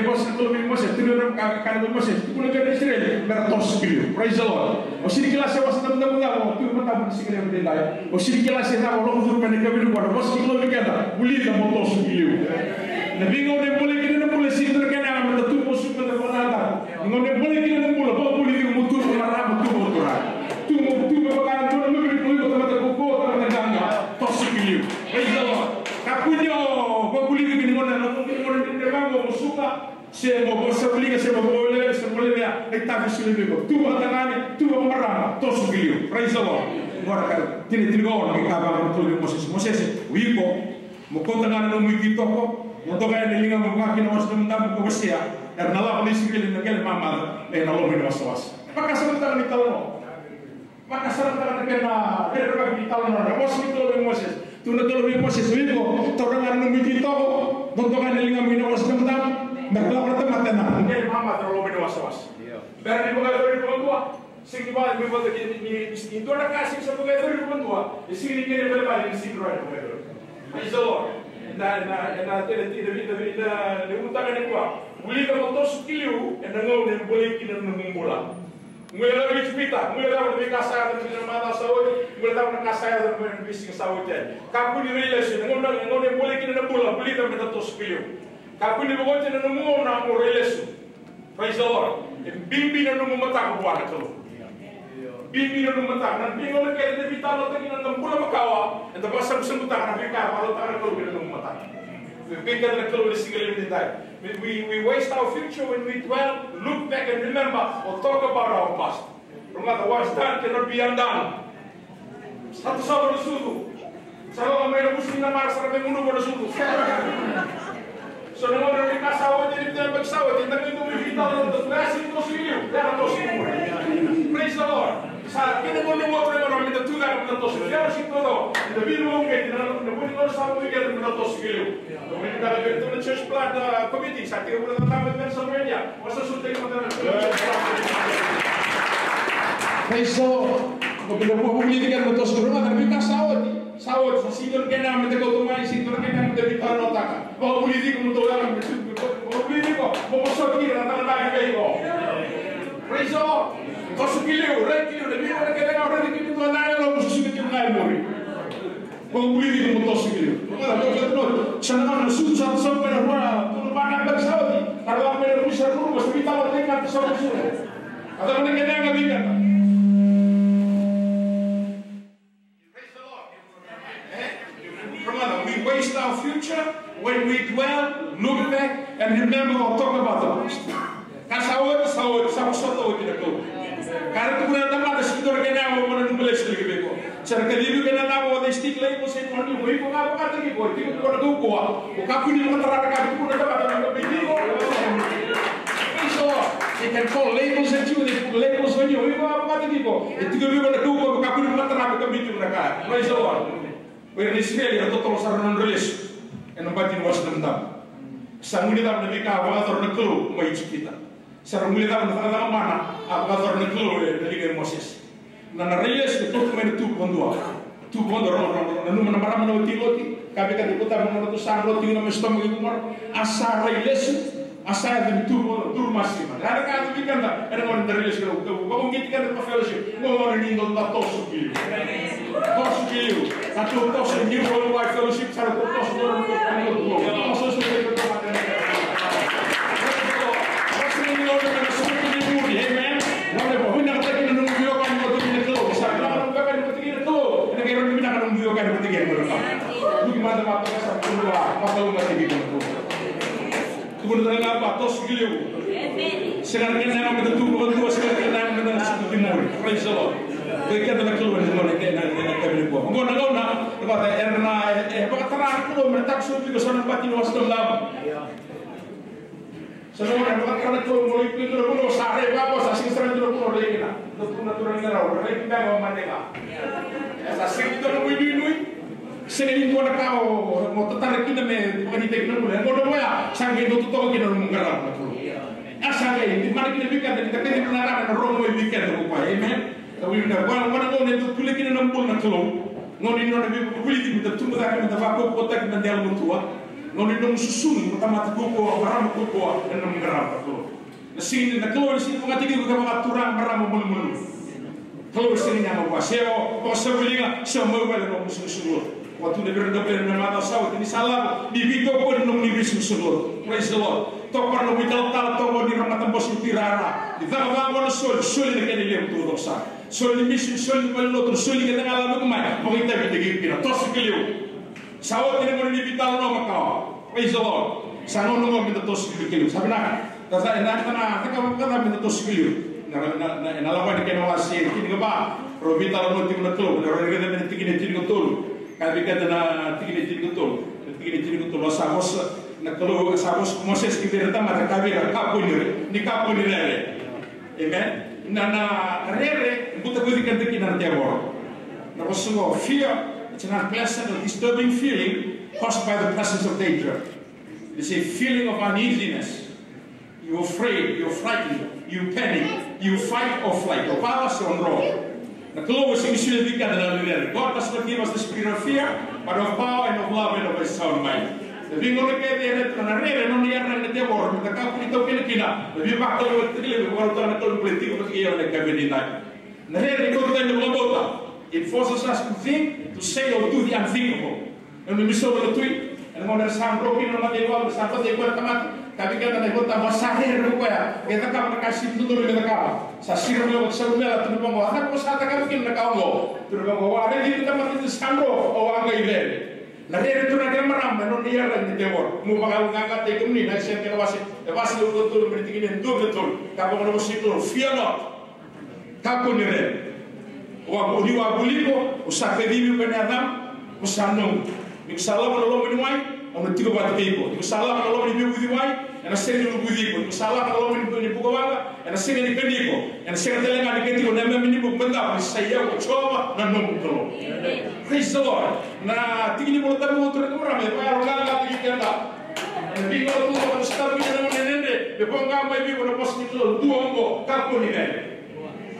Qai vosa na Kalou vei Mosese, tukuna vei Mosese, tukuna vei ira na Isireli me ra toso ki liu. Praise the Lord. O sega ni kila se wasa damudamu cava o tu e matamu na siga levu edaidai. O sega ni kila se cava o lako curuma ena yakavi nikua, na vosa ni Kalou vei keda, vulica mo toso ki liu. Na veigauna e bolei kina na bula, e sega ni dua na kena yaga me da tu mo suka mada vakayagataka. Na gauna e bolei kina na bula, vakavulici iko mo tu vakamarama, tu vakaturaga. Tu mo tu me vaka e dua na luve ni Kalou, iko tamata kaukaua, tamata qaqa, toso ki liu. Praise the Lord. Kakua ni o vakavulici iko ni gauna, na gauna, gauna ni veigauna mo suka, se mo vosa vulica, se mo vakawelewele, se mo levea, na itavi e solia vei iko. Tu vakatagane, tu vakamarama, toso ki liu. Praise the Lord. Qo na ka, tini, tini ka ono, ni ka vaka na Kalou vei Mosese. Mosese, o iko, mo kauta ga na nomu ititoko, mo doka yani na ligamu vaka kina wasewase damudamu ko wasea, era na lako na Isireli na qele mamaca ena loma ni wasawasa. Vakasamataka na italanoa. Vakasamataka na kena rerevaki ni italanoa, na vosa ni Kalou vei Mosese. Tukuna na Kalou vei Mosese, o iko, taura ga na nomu ititoko, mo doka yani na ligamu ena wasewase damudamu, me ra lako na tamata ena qele mamaca ena loma ni wasawasa. Bera ni vakayacori vakadua, sega ni vaka, ni vaka, ni, ni, ni, ni dua na ka sega ni sa vakayacori vakadua, e sega ni kena ibalebale ni sega ni rawa ni vakayacori. Praise the Lord. Ena, ena, ena, ena, ena, ena, ena, ena ulutaga nikua. Vulica mo toso ki liu ena gauna e bolei kina na nomu bula. Qai lako i Ijipita, qai cava na veika sa yaco ena macawa sa oti, qai cava na ka sa yaco ena veisiga sa oti yani. Kakua ni rai lesu, ena gauna, ena gauna e bolei kina na bula, vulica me da toso ki liu. Kakua ni vakaoti na nomu gauna mo rai lesu. Praise the Lord. E bibi na nomu mataka vua na Kalou. Bibi na nomu mataka. Na veigauna kece eda veitalanoataka kina na bula makawa, eda vakasabusabutaka na veika e vakarautaka na Kalou kina nomu mataka. Vei keda na Kalou ena siga levu edaidai. We, we, we waste our future when we dwell, look back and remember or talk about our past. Rogoca, what's done cannot be undone. Sa tu sara na sucu. Sa lako mai na vusu ni namara, sa na vei gunuva na sucu. So na gauna ni ka sa oti, ni vei beka sa oti, na vei gunuva ni tala na toso, na si toso i liu, ya na toso i liu. Praise the Lord. Sa kena gauna ni oti na gauna me da tu cake me da toso, ya na si toso. Da vei gunuva na, na vei gunuva sa oti me da toso i liu. Praise the Lord. Ko bira mo vulici keda me toso, rogoca, na veika sa oti. Sa oti, sa sega ni dua na kena me da kauta mai, sega ni dua na kena me da veitalanoataka. Vakavulici iko mo dou yaga me tu, vakavulici iko mo vosoti ira na cakacaka vei iko. Praise the Lord. Toso ki liu, rai ki liu, na veika kece ga o raica kina dua na yalo mo susuga kina ga e muri. Vakavulici iko mo toso ki liu. Sa na gauna na sucu sa toso mai na rua, tolu na vaka beka sa oti. Tara lako mai na rua, sa rua, sa veitalanoataki na toso ki liu. A cava na kena yaga vei keda? Praise the Lord. Eh? Rogoca, we waste our future when we dwell, look back, and remember or talk about the past. Ka sa oti, sa oti, sa vosota oti na Kalou. Ka ra tukuna na tamata, sega ni dua na kena yaga mo nanuma lesu tale vei iko. Sa ra kacivi iko ena cava, o cei stick lai, o cei koni, o iko ga vakataki iko, tiko iko na kaukauwa. O kakua ni vakatara na ka e tukuna na tamata, na ka vei iko. They can call labels at you, they put labels on you. Iko a vakataki iko. E tiko vei iko na kaukaua, kakua ni vakatara me kabiti iko na ka. Praise the Lord. O ira na Isireli era totolo sara na nodra lesu ena bati ni Wasa Damudamu. Sa guilecava na veika a vakayacora na Kalou mai Ijipita. Sa ra guilecava na cakacaka mana a vakayacora na Kalou ena liga i Mosese. Na, na rai lesu e kauta mai na tu vakadua. Tu vakadua, rau, rau, rau nanuma na marama na wati Loti. Ka vei ka tiko tama na ratou sa roti na mai Sotoma kei Komora. A sa rai lesu, a sa yaco ni tu vakadua, duru masima. Era ka yaco vei keda ena gauna da rai lesu, rau, rau vakauqeti keda ka fellowship. Qo gauna ni noda toso ki liu. Toso ki liu. Sa tou toso ni worldwide fellowship, sa tou toso ni worldwide fellowship. Amen. Vinakataki na nomu veiwekani vata kei na Kalou. Sa vinaka na nomu veiwekani vata kei na Kalou. Ena qai rawa ni vinaka na nomu veiwekani vata kei na Kalou. Luki mada vata, sa tukuna vakalougatataki na Kalou. Tukuna tale ga vua, toso ki liu. Sega na kena yaga meda tu vakadua, sega na kena yaga meda sucu ki muri. Praise the Lord. Vei keda na Kalou ena gauna, ena, ena, ena yakavi nikua. Oqo na gauna, vata, era na, e, e vakatara na Kalou me na takosovi iko eso na bati ni Wasa Damudamu. Sa na gauna e vakatara na Kalou mo lai tu ena vanua sa rai vaqo, sa sega sara ni dua na vanua o lai kina. Dou tukuna turaga ni rau, rai tu beka o mate ga. E sa sega ni dua na veinuinui. Sega ni dua na ka o, o tatara kina me vakadidike na bula. E gauna oya sa qai dau totoka kina na nomu qarava na Kalou. A sa qai, ni mana kina vei keda, ni da kacivi na rara na rogo mai vei keda ko koya. Amen. Sa vei na gauna, gauna, gauna e dau tulia kina na bula na Kalou. Gauna ni nona veivulici meda tubu cake, meda vakaukauwataki, meda yalomatua. Gauna ni nomu susugi mo tamata kaukaua, marama kaukaua, ena nomu qarava na Kalou. Na sega ni, na Kalou e sega ni vakataki iko ka vakaturaga, marama, malumalumu. Kalou e sega ni yaga vua, se o vakasavuliga, se o mai wale na nomu sugusugu lotu. Vakatuna vei ira na dauveiwekani ena macawa sa oti, ni sa lako, ni veitokoni na nomuni veisugusugu lotu. Praise the Lord. Tokona na nomu italatala, tokona ni ra matabose ni tuirara. Ni caka vaqo na soli, soli na kena ilevu taucoko sara. Soli ni misini, soli ni valenilotu, soli kece ga e lavaki mai, vakaitavitaki iko kina. Toso ki liu. Sa oti na gauna ni veitalanoa makawa. Praise the Lord. Sa gauna oqo meda toso ki liu. Sa vinaka. Sa, sa, ena, ena, na cakava vakacava meda toso ki liu. Na, na, na, ena Lako Yani kena wase tinikava. Rau veitalanoa tiko na Kalou. Na rau raica mai na tikina e tinikatolu. Ka vei keda na tikina e tinikatolu. Na tikina e tinikatolu. A sa vosa na Kalou, a sa vosa ko Mosese ki vei ira na tamata, ka vei ira, kakua ni rere. Ni kakua ni rere. Amen. Na, na rere, butakoci keda kina na tevoro. Na vosa qo, fear, it's an unpleasant or disturbing feeling caused by the presence of danger. It is a feeling of uneasiness. You're afraid, you're frightened, you panic, you fight or flight. O pava se o dro. Na Kalou e sega ni solia vei keda na yalo ni rere. God does not give us the spirit of fear, but of power and of love and of a sound mind. Na veigauna kece e raica na rere, nona iyaragi na tevoro, meda kakua ni taukena kina na veivakalougatataki levu e vakarautaka na Kalou me baleti iko vata kei au ena yakavi edaidai. Na rere e kauta tani na vakabauta. It forces us to think, to say or do the unthinkable. Na nomu isau na tui, ena gauna era sa dro kina na mataivalu, sa vata i koya na tamata, ka vei keda na ivakatabu, sa rere ko koya, qai cakava na ka e sega ni dodonu me cakava. Sa siro mai o Salumela, tukuna vaqo, a cava ko sa cakava kina na ka oqo? Tukuna vaqo, au a raici ira na tamata ni sa dro, au a qai rere. Na rere, turaga kei na marama, e nona iyaragi na tevoro. Mo vakayaloqaqataki kemuni, na Aisea kena wase, e wase levu tolu, me na tikina e dua ki na tolu. Ka vaka na vosa ni Kalou, fear not. Kakua ni rere. O au, o ni, au a vuli iko, au sa kacivi iko ena yacaqu, ko sa noqu. Ni ko sa lako ena loma ni wai, au na tiko vata kei iko. Ni ko sa lako ena loma ni veivuciwai, ena sega ni luvuci iko. Ni ko sa lako ena loma ni, ni bukawaqa, ena sega ni kani iko. Ena sega tale ga ni kani iko na yameyame ni bukawaqa, ni sa i au ko Jiova na nomu Kalou. Praise the Lord. Na tiki ni Volatabu, turaga kei na marama, e vakayaloqaqataki keda. Na veigauna tu, na Volatabu, na gauna dredre, me voqa mai vei iko na vosa ni Kalou, dua oqo, kakua ni rere.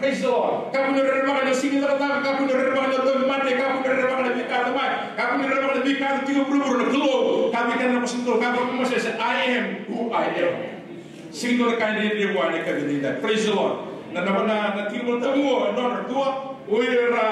Praise the Lord. Kakua ni rerevaka na sega ni cakacaka, kakua ni rerevaka na tauvimate, kakua ni rerevaka na veika mai, kakua ni rerevaka na veika tiko e vuravura, na Kalou. Ka vei keda na vosa ni Kalou, ka vaka Mosese, I am who I am. Sega ni dua na ka e dredre vua ena yakavi edaidai. Praise the Lord. Na, na, na, na tiki ni Volatabu, e nodra dua, o ira era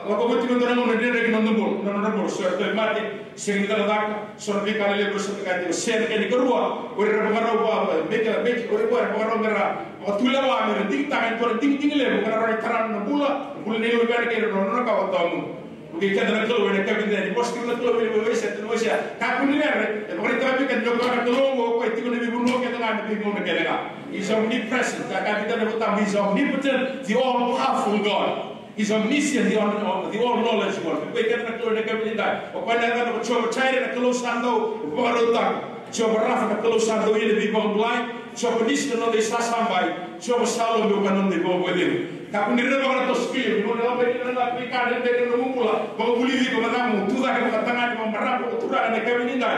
lako vata tiko ena dua na gauna dredre ki na noda bula, na nodra bula, so era tauvimate, sega ni cakacaka, so na veika lelevu era sotava tiko. Se na kena ikarua, o ira era vakarau vua, vua, me kila, me kila, o ira era vakarau me ra vakatulewa, me ra digitaka e dua na digidigi levu, me ra rawa ni tara na bula, bula nei luvena kei na nona kawa tawamudu. Vukei keda na Kalou ena yakavi edaidai, ni vosa tiko na Kalou vei Aisea, tukuna o Aisea, kakua ni rere, e vakaraitaka vei keda ni o koya na Kalou oqo, o koya e tiko ena veivanua kece ga, ena veigauna kece ga. He's omnipresent, ka kaya vei keda na iVolatabu, he's omnipotent, the all-powerful God. He's omniscient, the all, the all-knowledge God. Vukei keda na Kalou ena yakavi edaidai. O koya na yacana ko Jehovah Jireh, na Kalou sa dau vakarautaka. Jehovah Rapha, na Kalou sa dau ia na veivakabulai. Jiova, ni sa noda isasabai. Jiova, sa lomani au ka noda ivakavuvuli. Kakua ni rerevaka na toso ki liu, ni gauna e lako mai kina na veika dredre ena nomu bula, vakavulici iko, vakacamu, tucake, vakatagane, vakamarama, vakaturaga ena yakavi nikua.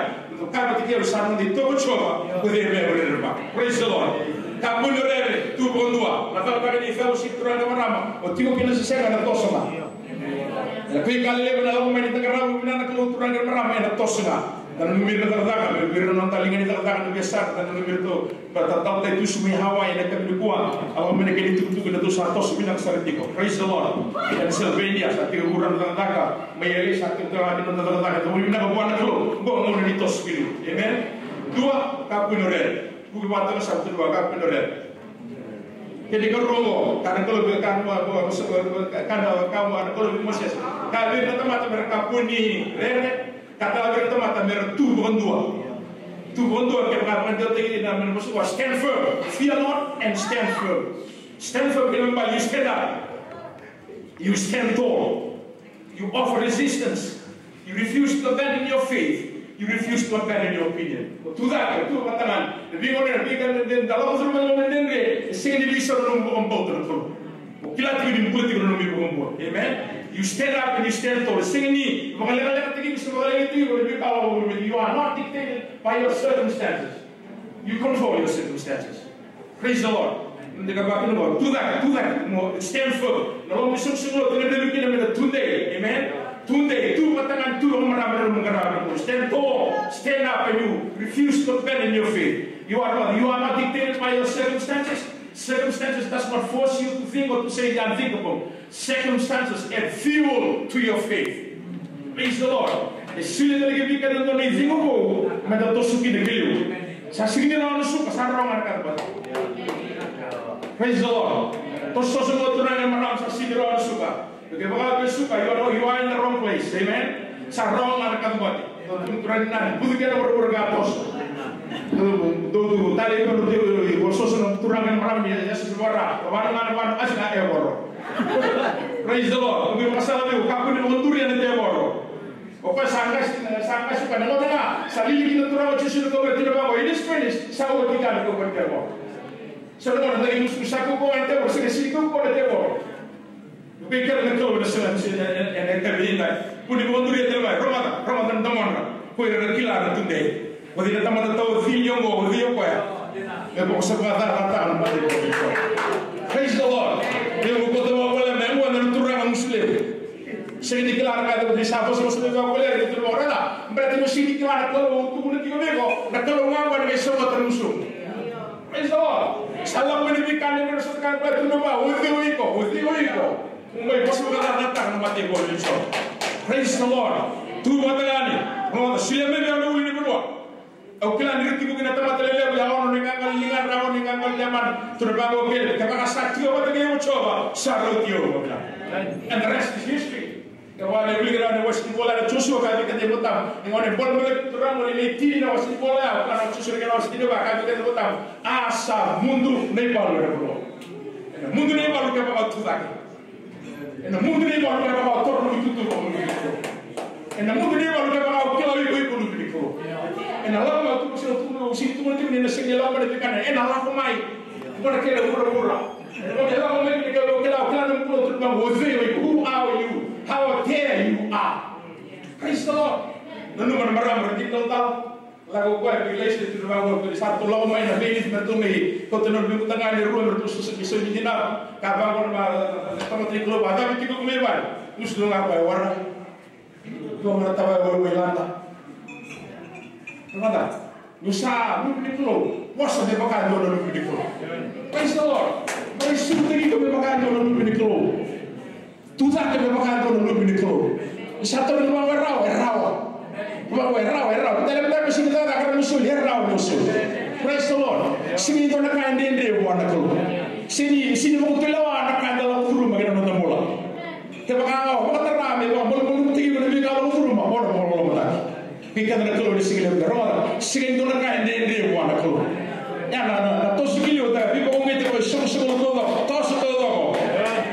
Cakava tiko, sa noda itovo Jiova, ko cei me rerevaka? Praise the Lord. Kakua ni rere, tu vakadua. Na cakacaka ni fellowship, turaga, marama, o tiko kina se sega, ena toso ga. Ena veika lelevu ena lako mai ni cakacaka vinaka na Kalou, turaga, marama, ena toso ga. Da nanumi ira na cakacaka, nanumi ira na noda liga ni cakacaka, na veiyasana, da nanumi ira tu. Baleta na Tata Tusi mai Hawaii ena yakavi nikua, a lako mai na kena itukutuku, na tou sa toso vinaka sara tiko. Praise the Lord. Pennsylvania, sa tekivu na cakacaka. Mai L A sa tekivu na cakacaka. Tou vinaka vua na Kalou. Qo na gauna ni toso ki liu. Amen. Dua, kakua ni rere. Vuki vata na sa tu dua, kakua ni rere. Kena ikarua qo, ka na Kalou vei, ka na, ka na, ka na Kalou vei Moses. Kaya vei ira na tamata me ra kakua ni rere. Ka tala vei ira na tamata me ra tu vakadua. Tu vakadua, kevaka vakadua tiko na, me na vosa vua, stand firm. Fear not and stand firm. Stand firm, kena ibalebale, you stand up. You stand tall. You offer resistance. You refuse to abandon your faith. You refuse to abandon your opinion. O tu cake, o tu vakatagane. Na veigauna, na veigauna, na veigauna, na veigauna, na veigauna, e sega ni veisau na nomu vakabauta na Kalou. O kila tiko ni bula tiko na nomu iVakabula. Amen. You stand up and you stand tall. Sega ni vakalekalekataki iko se vakalekalekataki iko na veika lako mai. You are not dictated by your circumstances. You control your circumstances. Praise the Lord. Mo dou kaya vaka na Kalou, tu cake, tu cake, mo stand firm. Na loma ni soqosoqo lotu, na levu kina me na tudei. Amen. Tudei, tu vakatagane, tu vakamarama ena nomu qaravi. Stand tall, stand up, and you refuse to abandon your faith. You are not, you are not dictated by your circumstances. Circumstances does not force you to think or to say the unthinkable. Circumstances add fuel to your faith. Praise the Lord. E solia tale ga vei keda e dua na icegu vou me da toso kina ki liu. Sa sega ni rawa na suka, sa rawa ga na kaca bati. Praise the Lord. Tosotoso ga, turaga, marama, sa sega ni rawa na suka. Kevaka e suka, you are, you are in the wrong place. Amen. Sa rawa ga na kaca bati. Dou tu, turaga, na bucu kei na vuravura ka toso. Dou tu, dou tu, tale i dou tu, i vososo na turaga, marama, ia, ia, sa vara, vara na, vara, asi na e voro. Praise the Lord. Dou tu, vakasala vei, kakua ni vakaduri na tevoro. O koya sa qasi, sa qasi, ka na gauna ga sa lili kina na Turaga o Jisu na kauveilatai, tukuna vaqo, it is finished. Sa oti ga na kauveilatai. Sa na gauna, na imusumu sa kaukauwa na tevoro, sa qasi kaukauwa na tevoro. Vei keda na Kalou ena sala ni siga, ena, ena, ena yakavi nikua. Kua ni vakaduria tale mai, rogoca, rogoca na domodra. Ko ira na kila na tudei. O cei na tamata tawacili oqo, o cei o koya? Me vaka sa vakacacataka na mate ni Kalou. Praise the Lord. Io, ko koto vakavoleka me qo na turaga gusu levu. Sega ni kila na ka e caka, ni sa vosavosa vei koya, ni tukuna vaqo, raica, baleta ni o sega ni kila na Kalou au tukuna tiko vei iko, na Kalou ga qo ena qai sauma na gusu. Praise the Lord. Sa lako mai na veika ni mera sota kaya, tukuna vaqo, o cei o iko, o cei o iko? Mo mai vosa vakacacataka na mate ni Kalou. Praise the Lord. Tu vakatagane. Rogoca, solia mai vei au na ulu ni vanua. Au kila ni ra tiko kina tamata lelevu, ya ono na iqaqalo ni ligadra, ono na iqaqalo ni yamana. Tukuna vaqo o Kelepi, kevaka sa tiko vata kei au o Jiova, sa rauti au, au kila. And the rest is history. Kevaka ni wilika na wase ni vola ya na Josua, ka vei keda na iVolatabu. Ni gauna e bolebole tu na gauna ni lai tini na wase ni vola ya, ka na Josua, ka na wase ni va, ka vei keda na iVolatabu. A sa mudu na ivalu ena vanua. Ena mudu na ivalu kevaka o tu cake. Ena mudu na ivalu kevaka o toro na itutu. Ena mudu na ivalu kevaka o kila o iko o iko luve ni Kalou. Ena lako mai, au tukuna, au tukuna, au sega ni tukuna tiko ni na sega ni lako mai na veika, ena lako mai. Ko na kena vuravura. Ena lako mai na kena, o kila, o kila na bula, tukuna vaqo, o cei o iko, who are you? How dare you are? Praise the Lord. Nanuma na marama, ra dina talatala. Lako o koya vei Laisea, tukuna vaqo, sa ratou lako mai na veiliuci, me ratou mai kauta na nodra veibutagane e rua, me ratou soso ki sau ni dinau. Kaya vaqo na tamata ni Kalou, a cava tiko ko mai vale? Gusu ga o koya, warai. Dua ga na tavaya waiwai lada. Lada. Ni sa luve ni Kalou, vosa me vaka e dua na luve ni Kalou. Praise the Lord. Mai sutaki iko me vaka e dua na luve ni Kalou. Tu cake me vaka e dua na luve ni Kalou. Ni sa tukuni vaqo e rawa, e rawa. Vaqo e rawa, e rawa. Tale me tale me sega ni cakacaka na soli, e rawa na soli. Praise the Lord. Sega ni dua na ka e dredre vua na Kalou. Sega ni, sega ni vakatulewa na ka eda lako curuma kei na noda bula. Kevaka o vakatara me vakamalumalumutaki iko na veika o lako curuma, o na vakalolomataki. Vei keda na Kalou ena siga levu, rogoca, sega ni dua na ka e dredre vua na Kalou. Ia na, na, na toso ki liu, da veivakauqeti ena isoqosoqo taucoko, toso taucoko.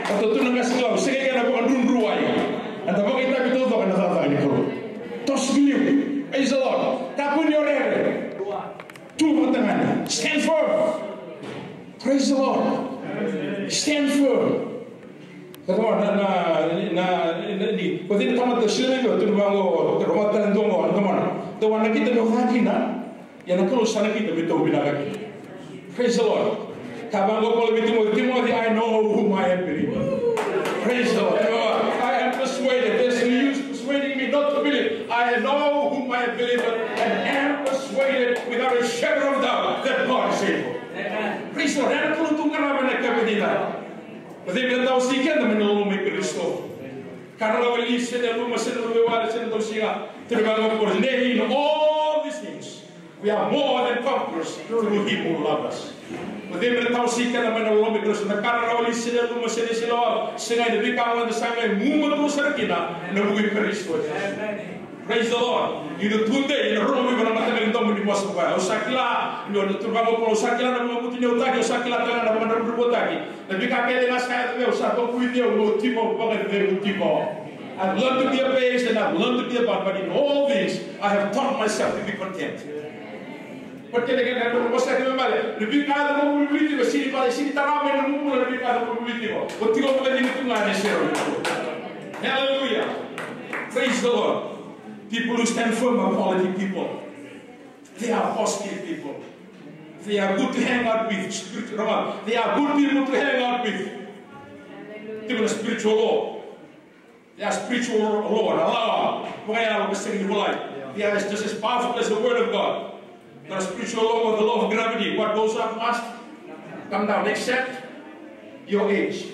Ratou tu na qase ni lavo, sega ni kena vakadrudruwai. Eda vakaitavi taucoko ena cakacaka ni Kalou. Toso ki liu. Praise the Lord. Kakua ni o rere. Tu vakatagane. Stand firm. na, na, na, na, ni, ko cei na tamata sila vei au, tukuna vaqo, rogoca tale dua qo, na tamata. Dou a nakita meu ca kina, ia na Kalou sa nakita meu tauvinaka kina. Praise the Lord. Ka vaqo Paula vei Timoci, Timoci, I know whom I am believing. Praise the Lord. I am persuaded. There's no use persuading me not to believe. I know whom I am believing and am persuaded without a shadow of doubt that God is able. Praise the Lord. Ena Kalou tu qarava na kavetita. Ko cei me tawasei keda mai na loloma i Karisito? Ka na rawa li se na luma, se na luvewale, se na dausiga? Tukuna vaqo, for nay, in all these things we are more than conquerors through him who loved us. Ko cei me tawasei keda mai na loloma i Karisito? Na ka na rawa li se na luma, se na isilawa, se na veika eda sa qai gumatua sara kina ena vuku i Karisito. Praise the Lord. Ia ni tudei, ena rogo mai vei na mataqali domo ni vosa vaya. Au sa kila, ni o na tukuna vaqo, au sa kila na vakavutuniyautaki, au sa kila tale ga na vakadravudravutaki. Na veika kece ga sa yaco vei au, sa vakavutuni au meu tiko vakacegu tiko. I've learned to be abased and I've learned to be abound, but in all things I have taught myself to be content. But keda keda na vosa kece mai, na veika eda vakavuvuli tiko, sega ni vale, sega ni tara mai na nomu bula na veika eda vakavuvuli tiko. O tiko vakacegu tu ga ena sere. Hallelujah. Praise the Lord. People who stand firm are quality people. They are positive people. They are good to hang out with. Spiritual, they are good people to hang out with. Tiko na spiritual law. They are spiritual law, na lawa vakayalo ka sega ni volai. They are just as powerful as the word of God. The spiritual law of the law of gravity. What goes up must come down, except your age.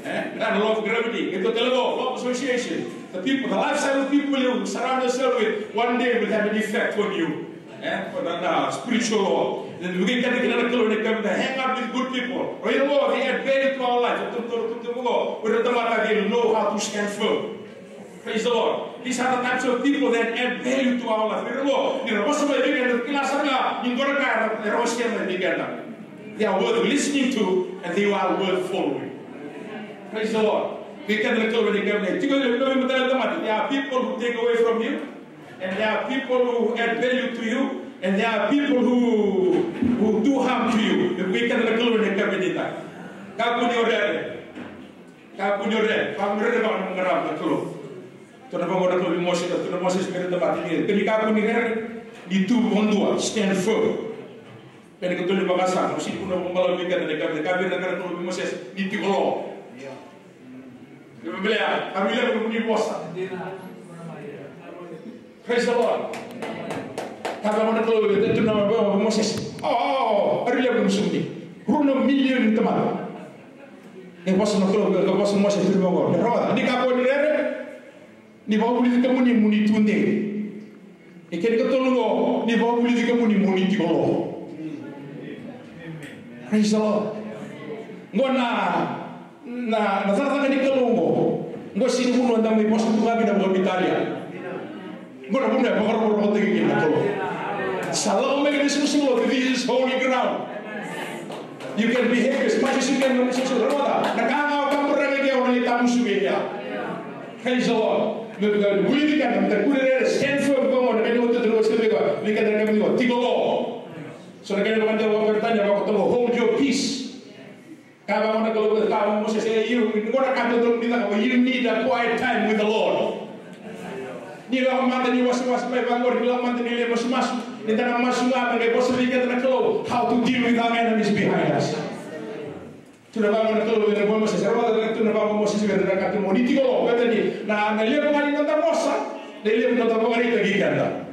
Eh? Na law of gravity, e tu tale qo, law of association. The people, the lifestyle of people you surround yourself with, one day will have an effect on you. Eh? Ko na, na spiritual law. Then we can get the Kalou, they come to hang out with good people. Right, law, they add value to our life. Tu, tu, tu, tu, tu, tu, tu, tu, they know how to stand firm. Praise the Lord. These are the types of people that add value to our life. Ni ra vosa mai vei keda, kila sara ga ni dua na ka era wasea mai vei keda. They are worth listening to and they are worth following. Praise the Lord. Vei keda na Kalou ni kemuni. Tiko ni levu na mataqali tamata. There are people who take away from you, and there are people who add value to you, and there are people who who do harm to you. Vei keda na Kalou ni kemuni. Kakua ni o rere. Kakua ni o rere, kakua ni o rere vaka na nomu qarava na Kalou. Tukuna vaqo na Kalou vei Mosese, tukuna Mosese vei ira na tamata, ni kakua ni rere, ni tu vakadua, stand firm. Kena ikatolu ni vakasama, au sega ni kua ni vakabalavu vei keda na ka, na ka vei ira na Kalou vei Mosese, ni tiko lo. Ni vakabalea, a vei levu ni vosa. Praise the Lord. Kaya vaqo na Kalou vei Mosese, o, o, o, a rui levu na sumuni. Rua na milioni na tamata. E vosa na Kalou, e vosa na Mosese vaqo. Rogoca, ni kakua ni rere, ni vakavulici kemuni mo ni tudei. E kena ikatolu qo, ni vakavulici kemuni mo ni tiko lo. Praise the Lord. Qo na Na, na cakacaka ni Kalou oqo. Oqo sega ni vanua eda mai vosa tu ga kina vakaveitalia. Oqo na vanua e vakarokorokotaki kina na Kalou. Sa lako mai kina isoqosoqo lotu, this is holy ground. You can behave as much as you can, na isoqosoqo lotu. Na ka ga o kaburaka kina, o na lai tamusuka kina. Praise the Lord. Me vaka ni vulici keda, me da kua ni rere, stand firm, come on, na ka ni oti tu na isoqosoqo lotu, me keda na ka ni oti, tiko lo. So na ka ni vakadewa vakaperitania, vaka toka, hold your peace. Kaya vaqo na Kalou, kaya vaqo Mosese, you, qo na ka dodonu ni cakava, you need a quiet time with the Lord. Ni lako mada ni wasewase mai vaqori, ni lako mada ni lai masumasu, ni da na masu ga me qai vosa vei keda na Kalou, how to deal with our enemies behind us. Tukuna vaqo na Kalou vei Mosese, e vaka na tukuna vaqo Mosese vei ira na ka tu mo ni tiko lo, baleta ni na, na levu ga ni noda vosa, na levu ni noda vakaraitaki keda.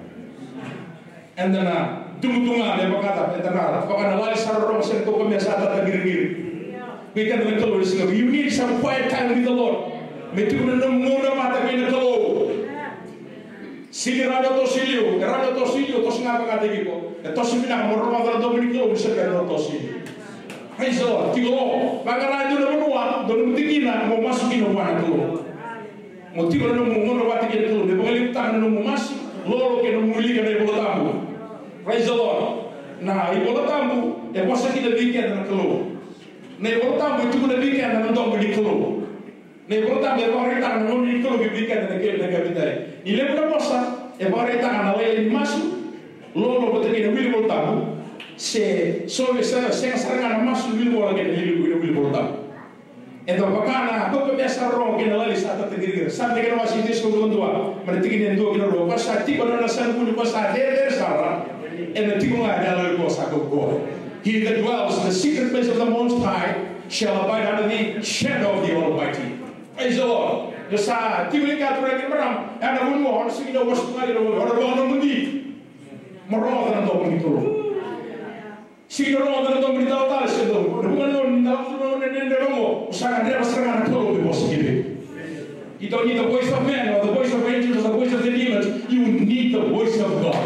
Eda na dugu tu ga me vaka, eda na vaka na lali sa rorogo, sega ni kaukamea, sa tata qiriqiri. Vei keda na Kalou ni siga, you need some quiet time with the Lord. Me tiko na nomu gauna vata kei na Kalou. Sega ni rawa ni o toso i liu, e rawa ni o toso i liu, toso ga vakayagataki iko. E toso vinaka mo rogoca na domo ni Kalou ni sa bera ni o toso i liu. Praise the Lord. Tiko lo, vaqara e dua na vanua, dua na nomu tikina mo masu kina vua na Kalou. Mo tiko na nomu gauna vata kei na Kalou, me vakalevutaka na nomu masu, lolo kei na nomu wilika na iVola Tabu. Praise the Lord. Na iVola Tabu e vosa kina vei keda na Kalou. Na iVola Tabu e tukuna vei keda na domo ni Kalou. Na iVola Tabu e vakaraitaka na gauna ni Kalou vei keda na kena, na kena vidai. Ni levu na vosa e vakaraitaka na lailai ni masu, lolo vata kei na wili iVola Tabu, se so vei sega, sega sara ga na masu, wili vola kei na wili, wili, wili iVola Tabu. Eda vaka na kaukamea sa rogo kei na lali sa tata qiriqiri. Sa tiki na wase e ciwasagavulu ka dua, mai na tikina e dua ki na rua. Ko sa tiko ena nona sa vuni, ko sa cecere sara, ena tiko ga ena yalo ni ko sa kaukauwa. He that dwells in the secret place of the Most High shall abide under the shadow of the Almighty. Praise the Lord. Ni sa tiko ni ka, turaga kei na marama, ena vanua o na sega ni na vosa tu ga kina, o na rogoca na nomuni, mo rogoca na domo ni Kalou. Sega ni rogoca na domo ni talatala se domo, na vuqa na nomuni talatala, na nomuni domo, o sa gadreva sara ga na Kalou me vosa ki vei. You don't need the voice of man or the voice of angels or the voice of the demons. You need the voice of God.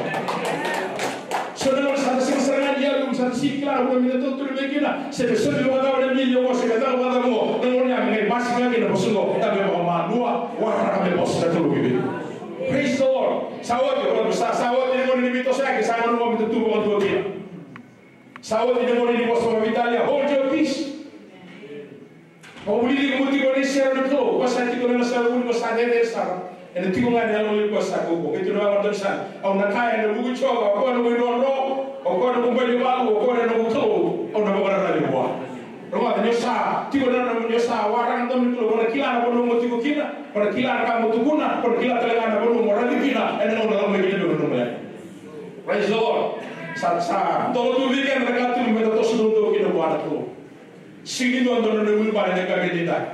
So na gauna sa da sega sara ga ni yalo, sa da sega ni kila na vanua me da dau turi mai kina, se me soli vakacava na mili oqo, se me caka vakacava oqo, na gauna ya me qai basika kina na vosa oqo, da me vakamalua, waraka me vosa na Kalou ki vei. Praise the Lord. Sa oti, sa, sa oti na gauna ni veitosoyaki, sa gauna oqo me da tu vakadua kina. Sa oti na gauna ni vosa vakaveitalia, hold your peace. Mo vulici iko mo tiko ena isere ni Kalou, ko sa tiko ena nona sa vuni, ko sa cecere sara, ena tiko ga ena yalo ni ko sa kaukauwa. Keitou na vakamatani sara, au na kaya ena vuku i Jiova, o koya noqu idrodro, o koya noqu bainivalu, o koya noqu Kalou, au na vakararavi vua. Rogoca, ni o sa tiko ena, ni o sa waraka na domo ni Kalou, ko na kila na vanua mo tiko kina, ko na kila na ka mo tukuna, ko na kila tale ga na vanua mo raici kina ena gauna lako mai kina vei iko na nomu leqa. Praise the Lord. Sa, sa dola tu vei keda na ka tu me da toso doudou kina vua na Kalou. Sega ni dua na nona ibalebale ena yakavi edaidai.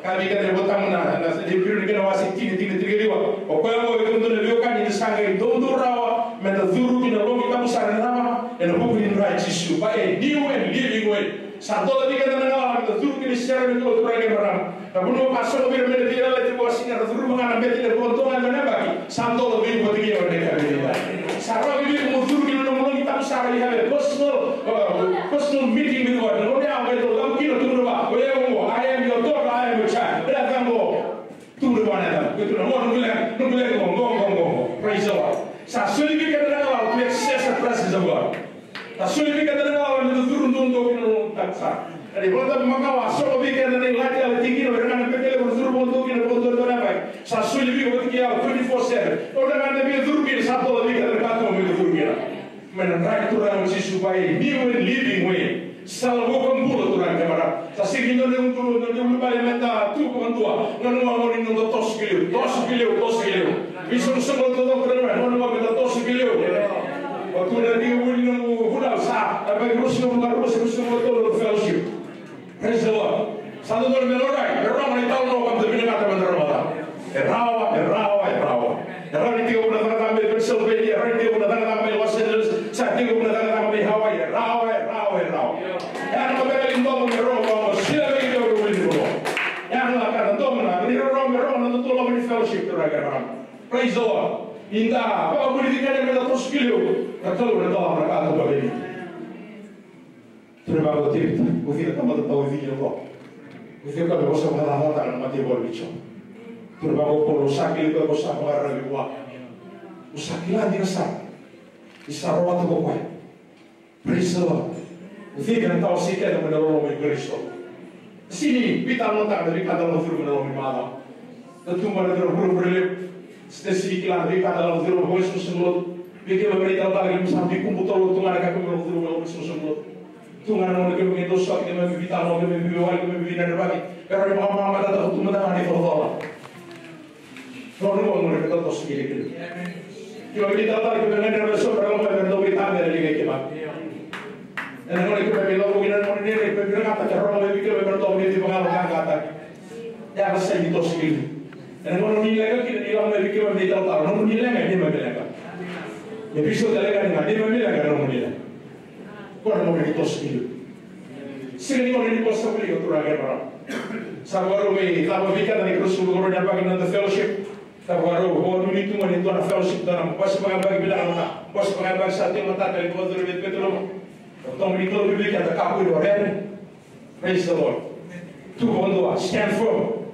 Ka vei keda na iVolatabu na, na Iperiu na kena wase tini, tikina tinikaciwa. O koya oqo, kemudou na veiwekani, ni sa qai doudou rawa me da curu ki na loqi tabu sara, ena cava? Ena vuku ni dra i Jisu. By a new and living way. Sa dola vei keda na gauna me da curu ki na isere ni Kalou, turaga kei na marama. Na vanua ka sogo vei ira mai na veiyalayalati vakasigara, curuma ga na bete levu, dua ga na yabaki, sa dola vei iko vata kei au ena yakavi edaidai. Sa rawa vei iko mo curu ki na nomu loqi tabu sara, you have a personal, uh, personal meeting with God. Na gauna ya o qai dau lako kina, tukuna vua, o yau oqo, I am your daughter, I am your child. Ena yaca oqo, tukuna vua na yaca oqo, tukuna, oqo noqu leqa, noqu leqa oqo, oqo, oqo, oqo. Praise the Lord. Sa soli vei keda na gauna to access the presence of God. Sa soli vei keda na gauna me da curu doudou ki na loqi tabu sara. Ena iVolatabu makawa, a sogo vei keda na ilati, a lati kina o ira ga na bete levu, curu vakadua kina vakadua na yabaki. Sa soli vei iko vata kei au twenty-four seven. O ira ga na via curu kina, sa dola vei keda na ka tu me da curu kina. Mai na dra i Turaga o Jisu, by a new and living way. Sala vuka bula, turaga kei na marama. Sa sega ni dua na udolu, dua na ulubale me da tu vakadua. Gauna oqo ni noda toso ki liu, toso ki liu, toso ki liu. Veisoqosoqo taucoko, turaga, gauna oqo me da toso ki liu. O tu na dina vuli nomu vunau sa, a bai rusi nomu ka rusi, rusi nomu tolu fellowship. Praise the Lord. Sa dodonu me laurai, me rogo na italanoa ka da vinakata me da rogoca. E rawa, e rawa, e rawa. E rawa ni tekivu na cakacaka mai Pennsylvania, e rawa ni tekivu na cakacaka mai Los Angeles, sa tekivu na cakacaka mai Hawaii, e rawa, e rawa, e rawa. E a na mataqali domo me rogo vakaoqo, sila vei keda na wili ni vanua. E a na lako na domo na, ni rogo me rogo na dodonu ni fellowship, turaga kei na marama. Praise the Lord. Ni da vakavulici keda me da toso ki liu, na Kalou na dolava na ka tu vei keda. Tukuna vaqo o Tevita, o cei na tamata tawavini oqo? O cei o koya me vosa vakacacataka na mataivalu ni Jiova? Tukuna vaqo o Paula, au sa kilai koya, au sa vakararavi vua. Au sa kila dina sara ni sa rawata ko koya. Praise the Lord. O cei me na tawasei keda mai na loloma i Karisito? Sega ni veitalanoataka na veika da lako curuma ena loma ni macawa. Da tubu ena dua na vuravura levu. Sega ni kila na veika da lako curuma ena loma ni soqosoqo lotu. Vei keimami na italatala, keimami sa bikubu totolo tu ga na ka keimami lako curuma ena loma ni soqosoqo lotu. Tu ga na gauna keimami qai dau sota, keimami veitalanoa, keimami veiwali, keimami veidredrevaki. Keimami vakamamadataka tu mada ga na icolacola. Nona gauna me da toso ki liu. Keimami italatala, keimami gadreva eso me ra lako mai me ra dau veitabe ena liga i keimami. Ena gauna keimami lako kina ena gauna ni rere, keimami vinakata me ra lako mai vei keimami me ra dau veivakalougatataki. Ia na sega ni toso ki liu. Ena gauna ni leqa kina, ni lako mai vei keimami na italatala, nomuni leqa, neimami leqa. Me veisau tale ga ni ga, neimami leqa, nomuni leqa. Koya na gauna ni toso ki liu. Sega ni gauna ni vosa voli, turaga kei na marama. Sa vakarau me cava vei keda na Karisito, vakarau ni yabaki na noda fellowship. Sa vakarau, vakanuinui tu mai ni dua na fellowship, dua na bose vakayabaki vinaka, dua na bose vakayabaki sa tiko matata, ni vakacuru vei Petero. O tomani Kalou vei keda, kakua ni o rere. Praise the Lord. Tu vakadua, stand firm.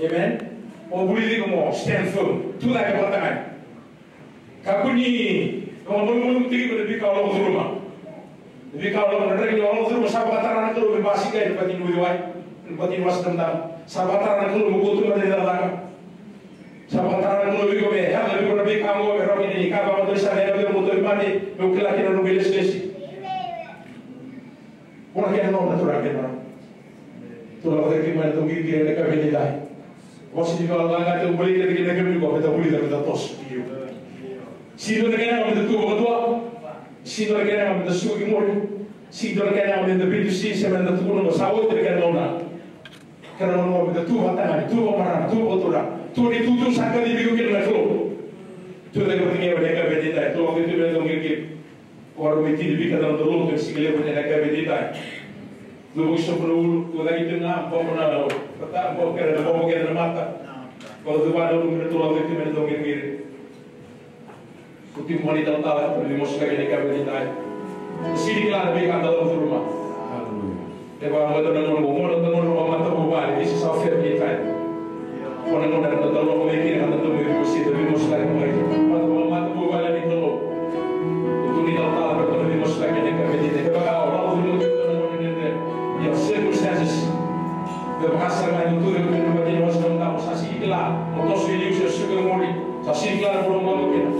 Amen. O vulici iko mo stand firm. Tu cake vata ga. Kakua ni vakamalumalumutaki iko na veika o lako curuma. Na veika o lako, na draki o lako curuma, sa vakatara na Kalou me basika ena bati ni uciwai, ena bati ni Wasa Damudamu. Sa vakatara na Kalou me kauta mada na cakacaka. Sa vakatara na Kalou vei iko me yaco vei iko na veika oqo, me rawa kina ni kaya vakamatani sara, yaco vei iko mo tauvimate, meu kila kina na noqu ilesilesi. Mo na kena gauna, turaga kei na marama. Tou lako cake mai na tou qiriqiri ena yakavi edaidai. Vosa ni vakalagata, tou bula ena yakavi nikua, me tou vulica, me tou toso ki liu. Sega ni dua na kena yaga me tou tu vakadua. Sega ni dua na kena yaga me tou suka ki muri. Sega ni dua na kena yaga me tou biuta se me tou tukuna, sa oti na kena gauna. Kena gauna me tou tu vakatagane, tu vakamarama, tu vakaturaga. Tu ni tutu sa kacivi iko kina na Kalou. Tou cake mai ena yakavi edaidai, tou lako cake tu mai na tou qiriqiri. Vakarau me tini vei keda na noda lotu ena siga levu ena yakavi edaidai. Cuva ki sobu na ulu, tou cake tu ga, bobo na mata, bobo kece na mata. Vakacuruma na ulu me tou lako cake tu mai na tou qiriqiri. Tou tiko mai na italatala, tou na veimositaki ena yakavi edaidai. Sega ni kila na veika eda lako curuma. Hallelujah. E vaka ga na gauna qo, gauna, gauna qo, matavuvale, this is our family time. Qo na gauna eda lako mai kina, eda dau mai veimositaki, veimositaki mai. Matavuvale, matavuvale ni Kalou. Tou na italatala, tou na veimositaki ena yakavi edaidai. E vaka ga o lako curuma tu na gauna dredre. Your circumstances. Me vaka sara ga ni tou tu ena mata ni wasa na Kalou, sa sega ni kila, mo toso i liu se suka i muri. Sa sega ni kila na bula mo lako kina.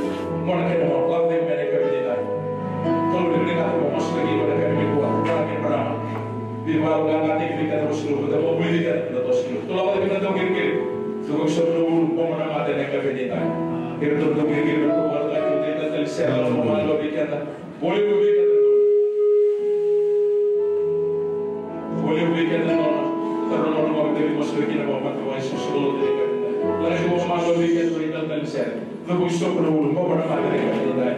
Mo na kena mo lako cake mai ena yakavi edaidai. Kalou ni vinakata mo masulaki iko ena yakavi nikua. Turaga kei na marama. Veivakayaloqaqataki vei keda na vosa ni Kalou. Mo vulica keda na vosa ni Kalou. Tou lako cake mai na tou qiriqiri. Tou qai sobu na ulu, bobo na mata ena yakavi edaidai. Iratou na tou qiriqiri, iratou na tou qiriqiri, iratou na tou qiriqiri, iratou na tou qiriqiri, iratou na tou qiriqiri. Vua levu vei keda na nona. Vua levu vei keda na nona. Tara na nona vakamatei, masulaki kina vakamatei, vakaisosolo tiko. Lako vakamalua vei keda na italatala ni sere. Cuva ki sobu na ulu, bobo na mata ena yakavi edaidai.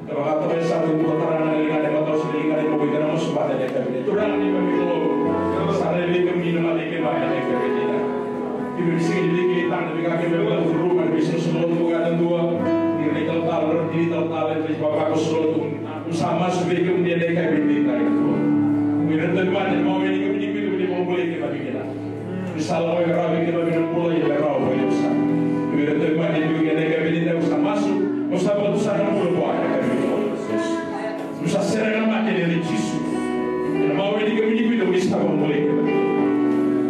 E vakatokai sara tu na tara na ligana, e vakatokai sara na ligana, e vakatokai na masu mata ena yakavi edaidai. Turaga ni vakamalua. Sa rai vei kemuni na mata i keimami ena yakavi edaidai. Keimami sega ni via kila na veika keimami lako curuma, na veisosolo tu vaka na dua. Ira na italatala, ira na italatala, ira na ivavakoso lotu. Au sa masu vei kemuni ena yakavi edaidai. Ira na tauvimate, na mawe ni kemuni, kemuni, kemuni vakabulai keimami kina. Ni sa lako vei keimami na bula, ia me rawa vei au sa. Ira na tauvimate, ena yakavi edaidai, au sa masu, au sa vakatusa na bula vua ena yakavi edaidai. Au sa sere na mate ena yaca i Jisu. Ena mawe ni kemuni, kemuni, kemuni sa vakabulai keimami.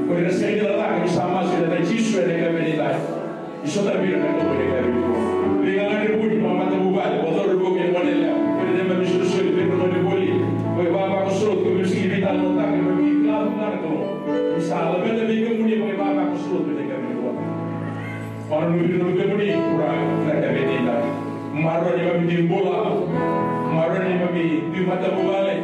Ko ira na sega ni cakacaka, au sa masu ena yaca i Jisu ena yakavi edaidai. Ni sotavi ira na Kalou ena yakavi nikua. Veigagadre vuni, vakamatavuvale, vakacauravou kei na goneyalewa. Kei na neimami isolisoli, vei ira na gone voli. Ko ivavakoso lotu, keimami sega ni veitalanoataka, keimami kila tu ga na Kalou. Ni sa laveta vei kemuni, vakaivavakoso lotu ena yakavi nikua. Vakanuinui vei kemuni, Turaga, ena yakavi edaidai. Maroroi neimami dui bula. Maroroi neimami dui matavuvale.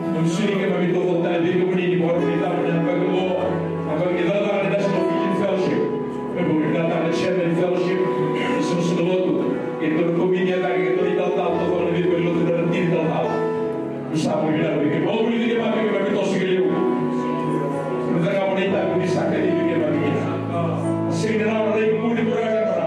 Keimami sega ni keimami taucoko tale vei kemuni ni vakarau ni tabu na yabaki oqo. Na yabaki ni cakacaka na National Vision Fellowship. Me vaka ni na tara na chairman fellowship. Na soqosoqo lotu. Keitou na komiti e cake, keitou na italatala, taucoko na veivalenilotu, na tini italatala. Keimami sa vakavinavinaka vei kemuni. Vakavulici keimami, keimami toso ki liu. Keimami cakava na itavi ni sa kacivi keimami kina. Sega ni rawa na rai ki muri, Turaga, Turaga.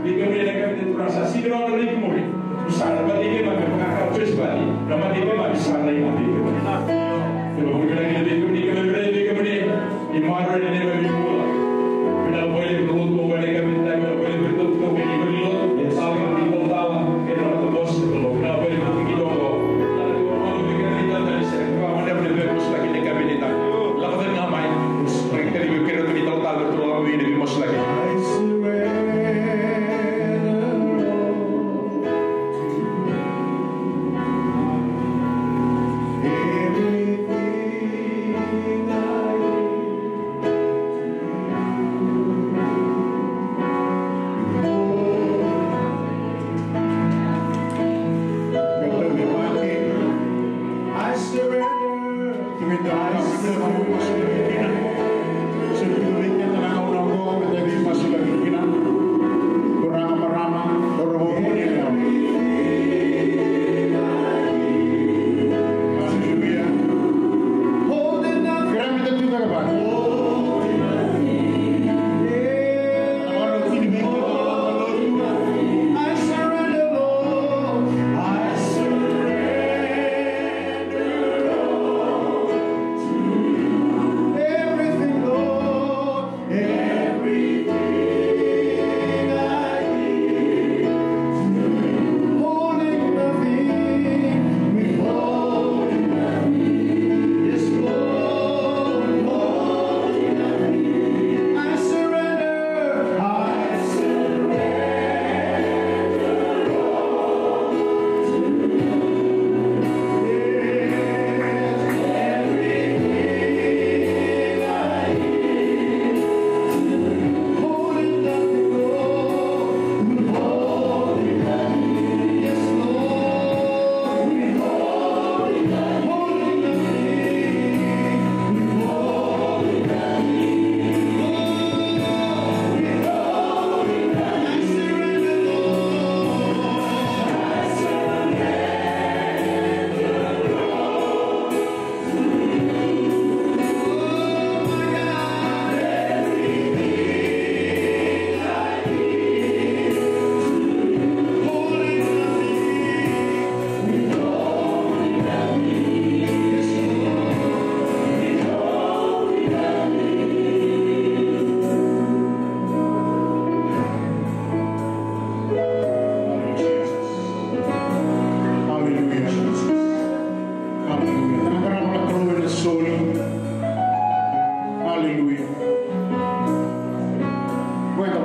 Vei kemuni na yakavi ni Turaga, sa sega ni rawa na rai ki muri. Ni sa na vata kei keimami, vaka na festival, na mata kei keimami sa na i mata kei keimami. Keimami vinaka kina vei kemuni, keimami rai vei kemuni. Ni maroroi na neimami bula. Vinaka vakalevu na lotu oqo ena yakavi ni daidai, vinaka vakalevu na itaukei ni valenilotu. Sa vinaka ni italatala, kei na matabose ni Kalou. Vinaka vakalevu na tikina oqo. Vinaka vakalevu na italatala ni sere. Vinaka vakalevu na veivosaki ena yakavi ni daidai. Lako tani ga mai.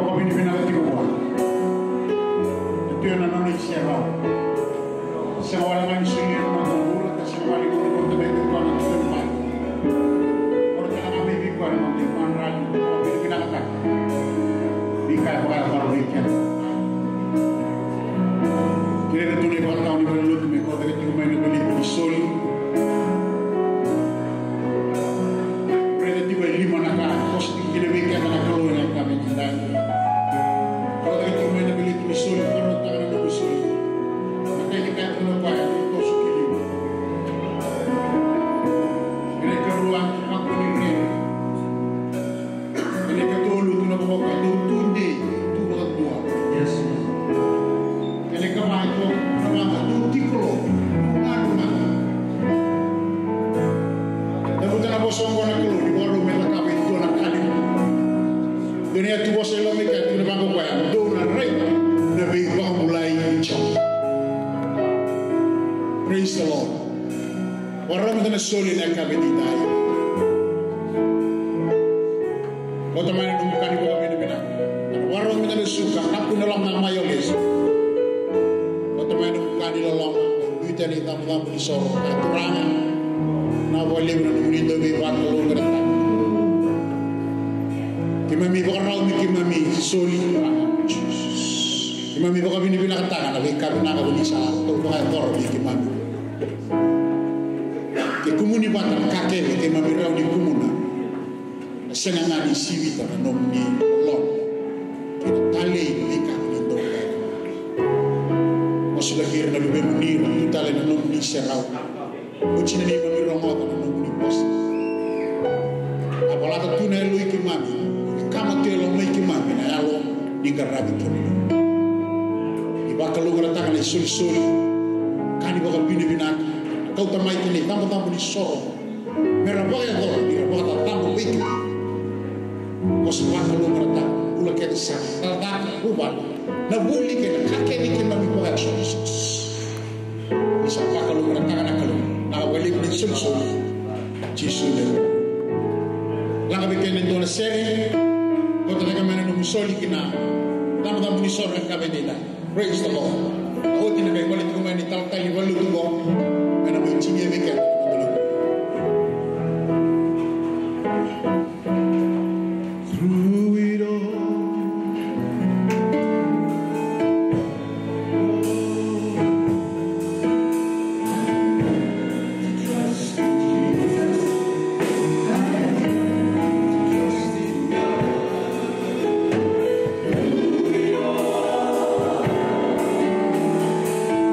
Vakavinavinaka tiko vua. Na tu ena nona iserau. Sega wale ga ni solia na noda bula, ka sega wale ni koto mai vei koya na tu mai. Ora tale ga mai vei koya na noda imadrali, vakavinavinakataka. Veika e vakayacora vei keda. Kerei na tuna ivakatawa ni valenilotu me kauta tiko mai na valenilotu ni soli. Raica tiko e lima na ka e vosa tiko kina vei keda na Kalou ena yakavi edaidai. Kauta tiko mai na valenilotu ni soli, vakarautaka na nomu soli. Na ka e kaya tiko na ka e toso ki lima. Kena ikarua, kakua ni rere. Kena ikatolu, tukuna vaka, dou tu dei, dou tu vakadua. Yes, Lord. Kena ikava, tukuna vaka, dou tiko lo, dou nanuma. Cavuta na vosa oqo na Kalou, ni vakarau me cakava e dua na ka levu. Dua na yatuvosa e loma i ke, tukuna vaka o koya, dou na raica na veivakabulai ni Jiova. Praise the Lord. Vakarau meda na soli ena yakavi edaidai. Kauta mai na nomu ka ni vakavinavinaka. Vakarau meda na suka, kakua ni lako mai o lesu. Kauta mai na nomu ka ni loloma, biuta na icabocabo ni soro, ka Turaga. Vinaka vakalevu na nomuni dau veivakalougatataki. Keimami vakarau me keimami soli. Keimami vakavinavinakataka na veika vinaka ko ni sa dau vakayacora vei keimami. Ke kumuni vata na ka kece keimami rawa ni kumuna, na sega ga ni sivita na nomuni loloma kei na talei ni veika ni dau. Masulaki ira na luvemuni, ra tu tale na nomuni serau. Oti na neimami rogoca na nomuni vosa. A valata tu na yalo i keimami, e kama tu e loma i keimami na yalo ni qaravi kemuni. Ni vakalougatataka na isolisoli, ka ni vakavinavinaka, kauta mai kina icabocabo ni soro. Me ra vakayacora, ni ra vakatatabu vei kemuni. Ko sa vakalougatataka, bula kece sara, cakacaka, vuvale, na vuli kei na ka kece keimami vakayacora. Ni sa vakalougatataka na Kalou, na vakalevu na isolisoli. Jisu na yaca. Laga vei keda e dua na sere, kauta tale mai na nomu soli ki na icabocabo ni soro ena yakavi edaidai. Praise the Lord. Oti na veigole tiko mai ni talatala ni valenilotu qo, me na mai tinia vei keda. Through it all, trust in Jesus. Trust in God. Through it all,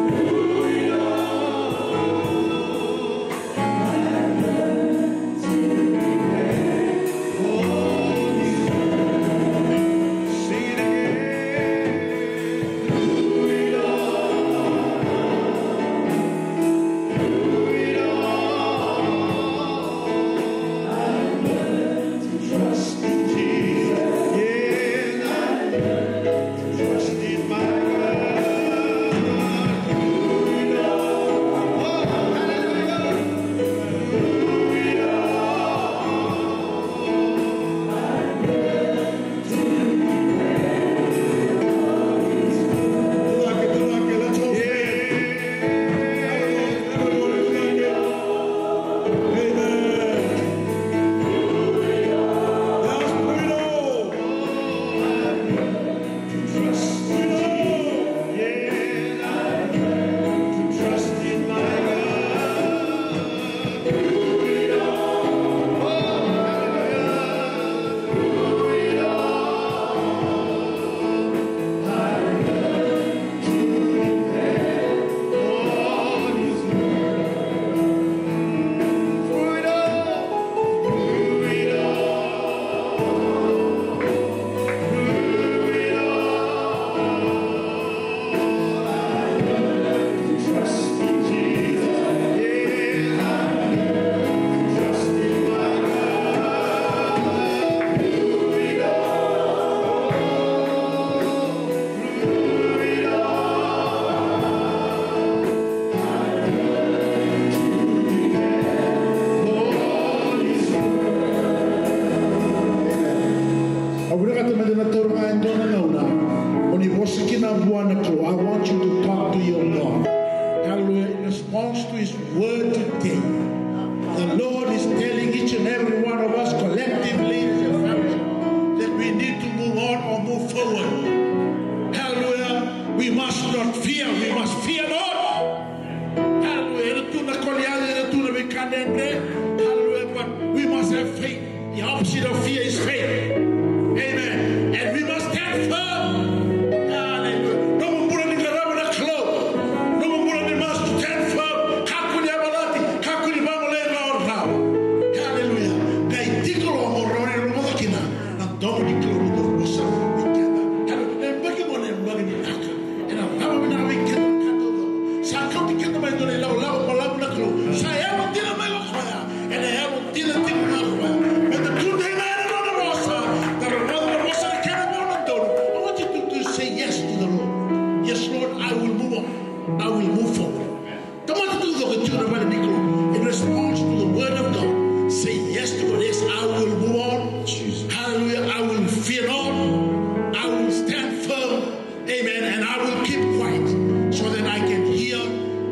through it all. One o'clock, I want you to talk to your God. Hallelujah. In response to his word today, the Lord is telling each and every one of us collectively as a family that we need to move on or move forward. Hallelujah. We must not fear. We must fear not. Hallelujah. Era tu na Koliati, era tu na veika dredre. Hallelujah. But we must have faith. The opposite of fear is faith. Amen. And we must stand firm. Hallelujah. Nomu bula ni qarava na Kalou. Nomu bula ni mas stand firm. Kakua ni yavalati, kakua ni vagolei rawarawa. Hallelujah. Qai tiko lo mo rawa ni rogoca kina na domo ni Kalou mo vosa vei keda. Hallelujah. E baki mo na e baki ni naka. Ena cava vinaka vei keda na ka taucoko. Sa kauti keda mai dua na ilakolako balavu na Kalou. Sa yalo dina mai o koya. Ena yalo dina tiko ga o koya. Meda tudei ga ena nona vosa. Da rogoca na vosa na kena gauna donu. I want you to, to say yes to the Lord. Yes, Lord, I will move on. I will move forward. Tamata taucoko e tiko na vale ni Kalou. In response to the word of God, say yes to God. Yes, I will move on. Jesus. Hallelujah. I will fear not. I will stand firm. Amen. And I will keep quiet so that I can hear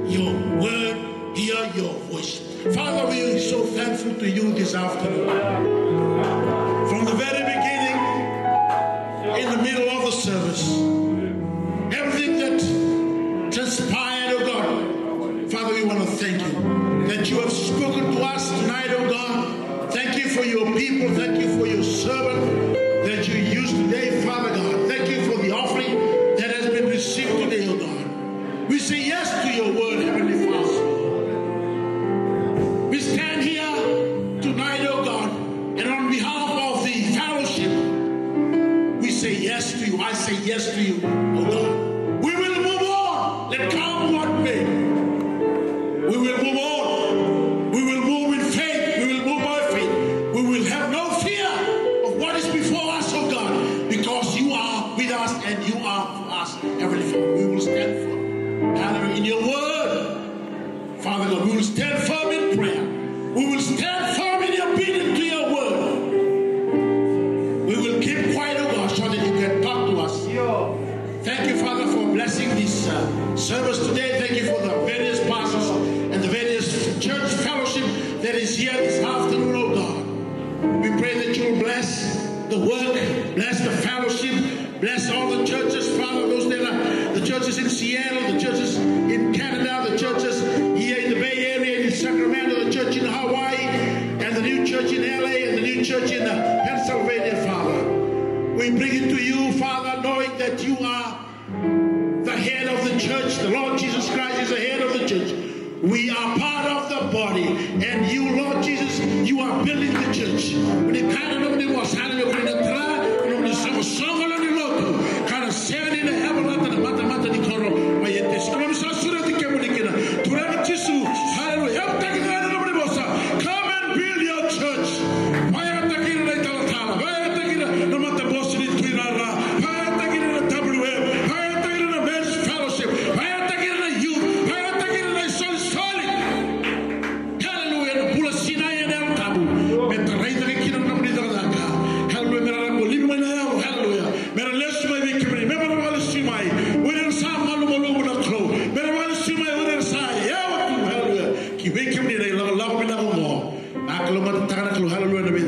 your word, hear your voice. Father, we are so thankful to you this afternoon. From the very beginning, in the middle of the service, everything that transpired, oh God, Father, we want to thank you that you have spoken to us tonight, oh God. Thank you for your people. Thank you for your servant that you used today, Father God. Thank you for the offering that has been received today, oh God. We say yes to your word, Heavenly Father. We stand here tonight, oh God, and on behalf of the fellowship, we say yes to you. I say yes to you, oh God. We will move on. Let come what may. We will move on. We will move in faith. We will move by faith. We will have no fear of what is before us, oh God, because you are with us and you are for us. Heavenly Father, we will stand firm. Hallelujah. In your word, Father God, we will stand firm in prayer. We will stand firm in obedience to your word. We will keep quiet, oh God, so that you can talk to us. Thank you, Father, for blessing this uh, service today. Thank you for the various pastors and the various church fellowship that is here this afternoon, oh God. We pray that you will bless the work, bless the fellowship, bless all the churches, Father, those that are the churches in Seattle, the churches in Canada, the churches here in the Bay Area, in Sacramento, the church in Hawaii, and the new church in L A, and the new church in uh, Pennsylvania, Father. We bring it to you, Father, knowing that you are the head of the church. The Lord Jesus Christ is the head of the church. We are part of the body. And you, Lord Jesus, you are building the church. When you kind of know the most, hallelujah, when you try, when you so, so, when you look, kind of seven in the heaven, mata, mata, mata, ni koro, ma yete, so, when you saw, so, the kemuni kina, Turaga Jisu, hallelujah, yavataki na yacamuni vosa. Come and build your church. Vakayagataki ira na italatala, vakayagataki ira na matabose ni tuirara, vakayagataki ira na W M, vakayagataki ira na men's fellowship, vakayagataki ira na youth, vakayagataki ira na isolisoli. Hallelujah, na bula sinai ena Yalo Tabu. Me tarai cake kina na nomuni cakacaka. Hallelujah, me ra lako lima mai na yawa. Hallelujah, me ra lesu mai vei kemuni, me ra vakalesu mai. O ira era sa malumalumu na Kalou, me ra vakalesu mai. O ira era sa yawa tu, hallelujah, ki vei kemuni na ilakolako vinaka oqo. Na Kalou matataka na Kalou, haleluya, na vei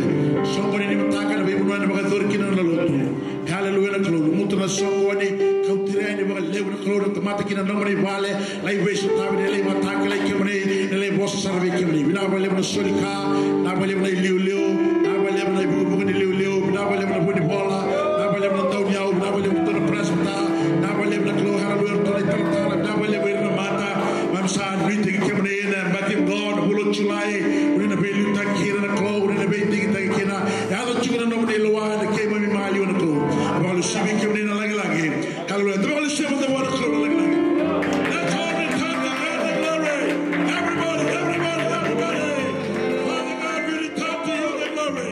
soqoni ni mataka, na veivanua ena vakayacori kina na lotu. Haleluya na Kalou, lumuta na soqoni, kauti ira yani vakalevu na Kalou, na tamata ki na nomuni vale, lai veisotavi, lai mataki, lai kemuni, lai vosa sara vei kemuni. Vinaka vakalevu na soli ka, vinaka vakalevu na iliuliu, vinaka vakalevu na ivukevuke ni liuliu, vinaka vakalevu na vunivola, vinaka vakalevu na dauniyau, vinaka vakalevu na presbita, vinaka vakalevu na Kalou, haleluya, na italatala, vinaka vakalevu ira na mata, mami sa nuitaki kemuni ena yabaki oqo, na vula o Julai, o ni na veiliutaki kina na Kalou, o ni na veidigitaki kina. Yaco tiko na nomuni lewa ena keimami maliwa na Kalou. Vakalesui vei kemuni na lagilagi. Hallelujah. Vakalesui vei kemuni na Kalou na lagilagi. Let's all return to God the glory. Everybody, everybody, everybody. Father God, we return to you the glory.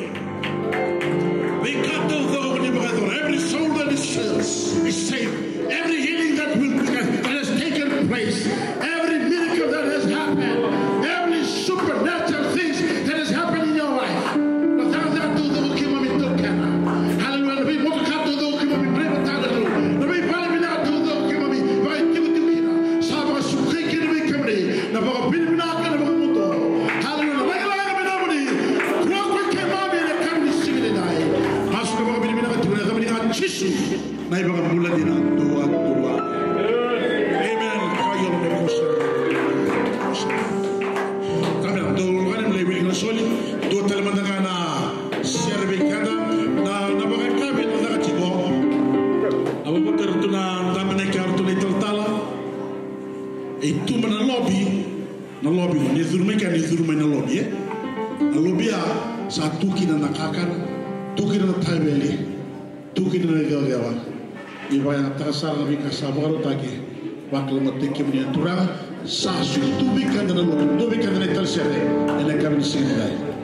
Veika taucoko ni vakayacora. Every soul that is saved, is saved. Every healing that will that has taken place, every miracle that has happened, every supernatural things that has happened in your life. Na cakacaka taucoko keimami taukena. Hallelujah. Na veimotoka taucoko keimami draivataka. Na veivale vinaka taucoko. Bula dina, dua, dua. Amen. Ka yalo me kusa. Kusa. Amen. Dou lagani me lai wili na soli. Dua tale mada ga na sere vei keda. Na, na vakayakavi na caka tiko. Au vakatara tu na damena kei ratou na italatala. E tu mai na lobi. Na lobi, ni curu mai kea, ni curu mai na lobi, e? Na lobi ya, sa tu kina na kakana, tu kina na taveli, tu kina na iceuceu. Ni vakayagataka sara na veika sa vakarautaki, vakalamataki kemuni na Turaga, sa sucu tu vei keda na lobi, tu vei keda na italisere, ena yakavi ni siga nikua.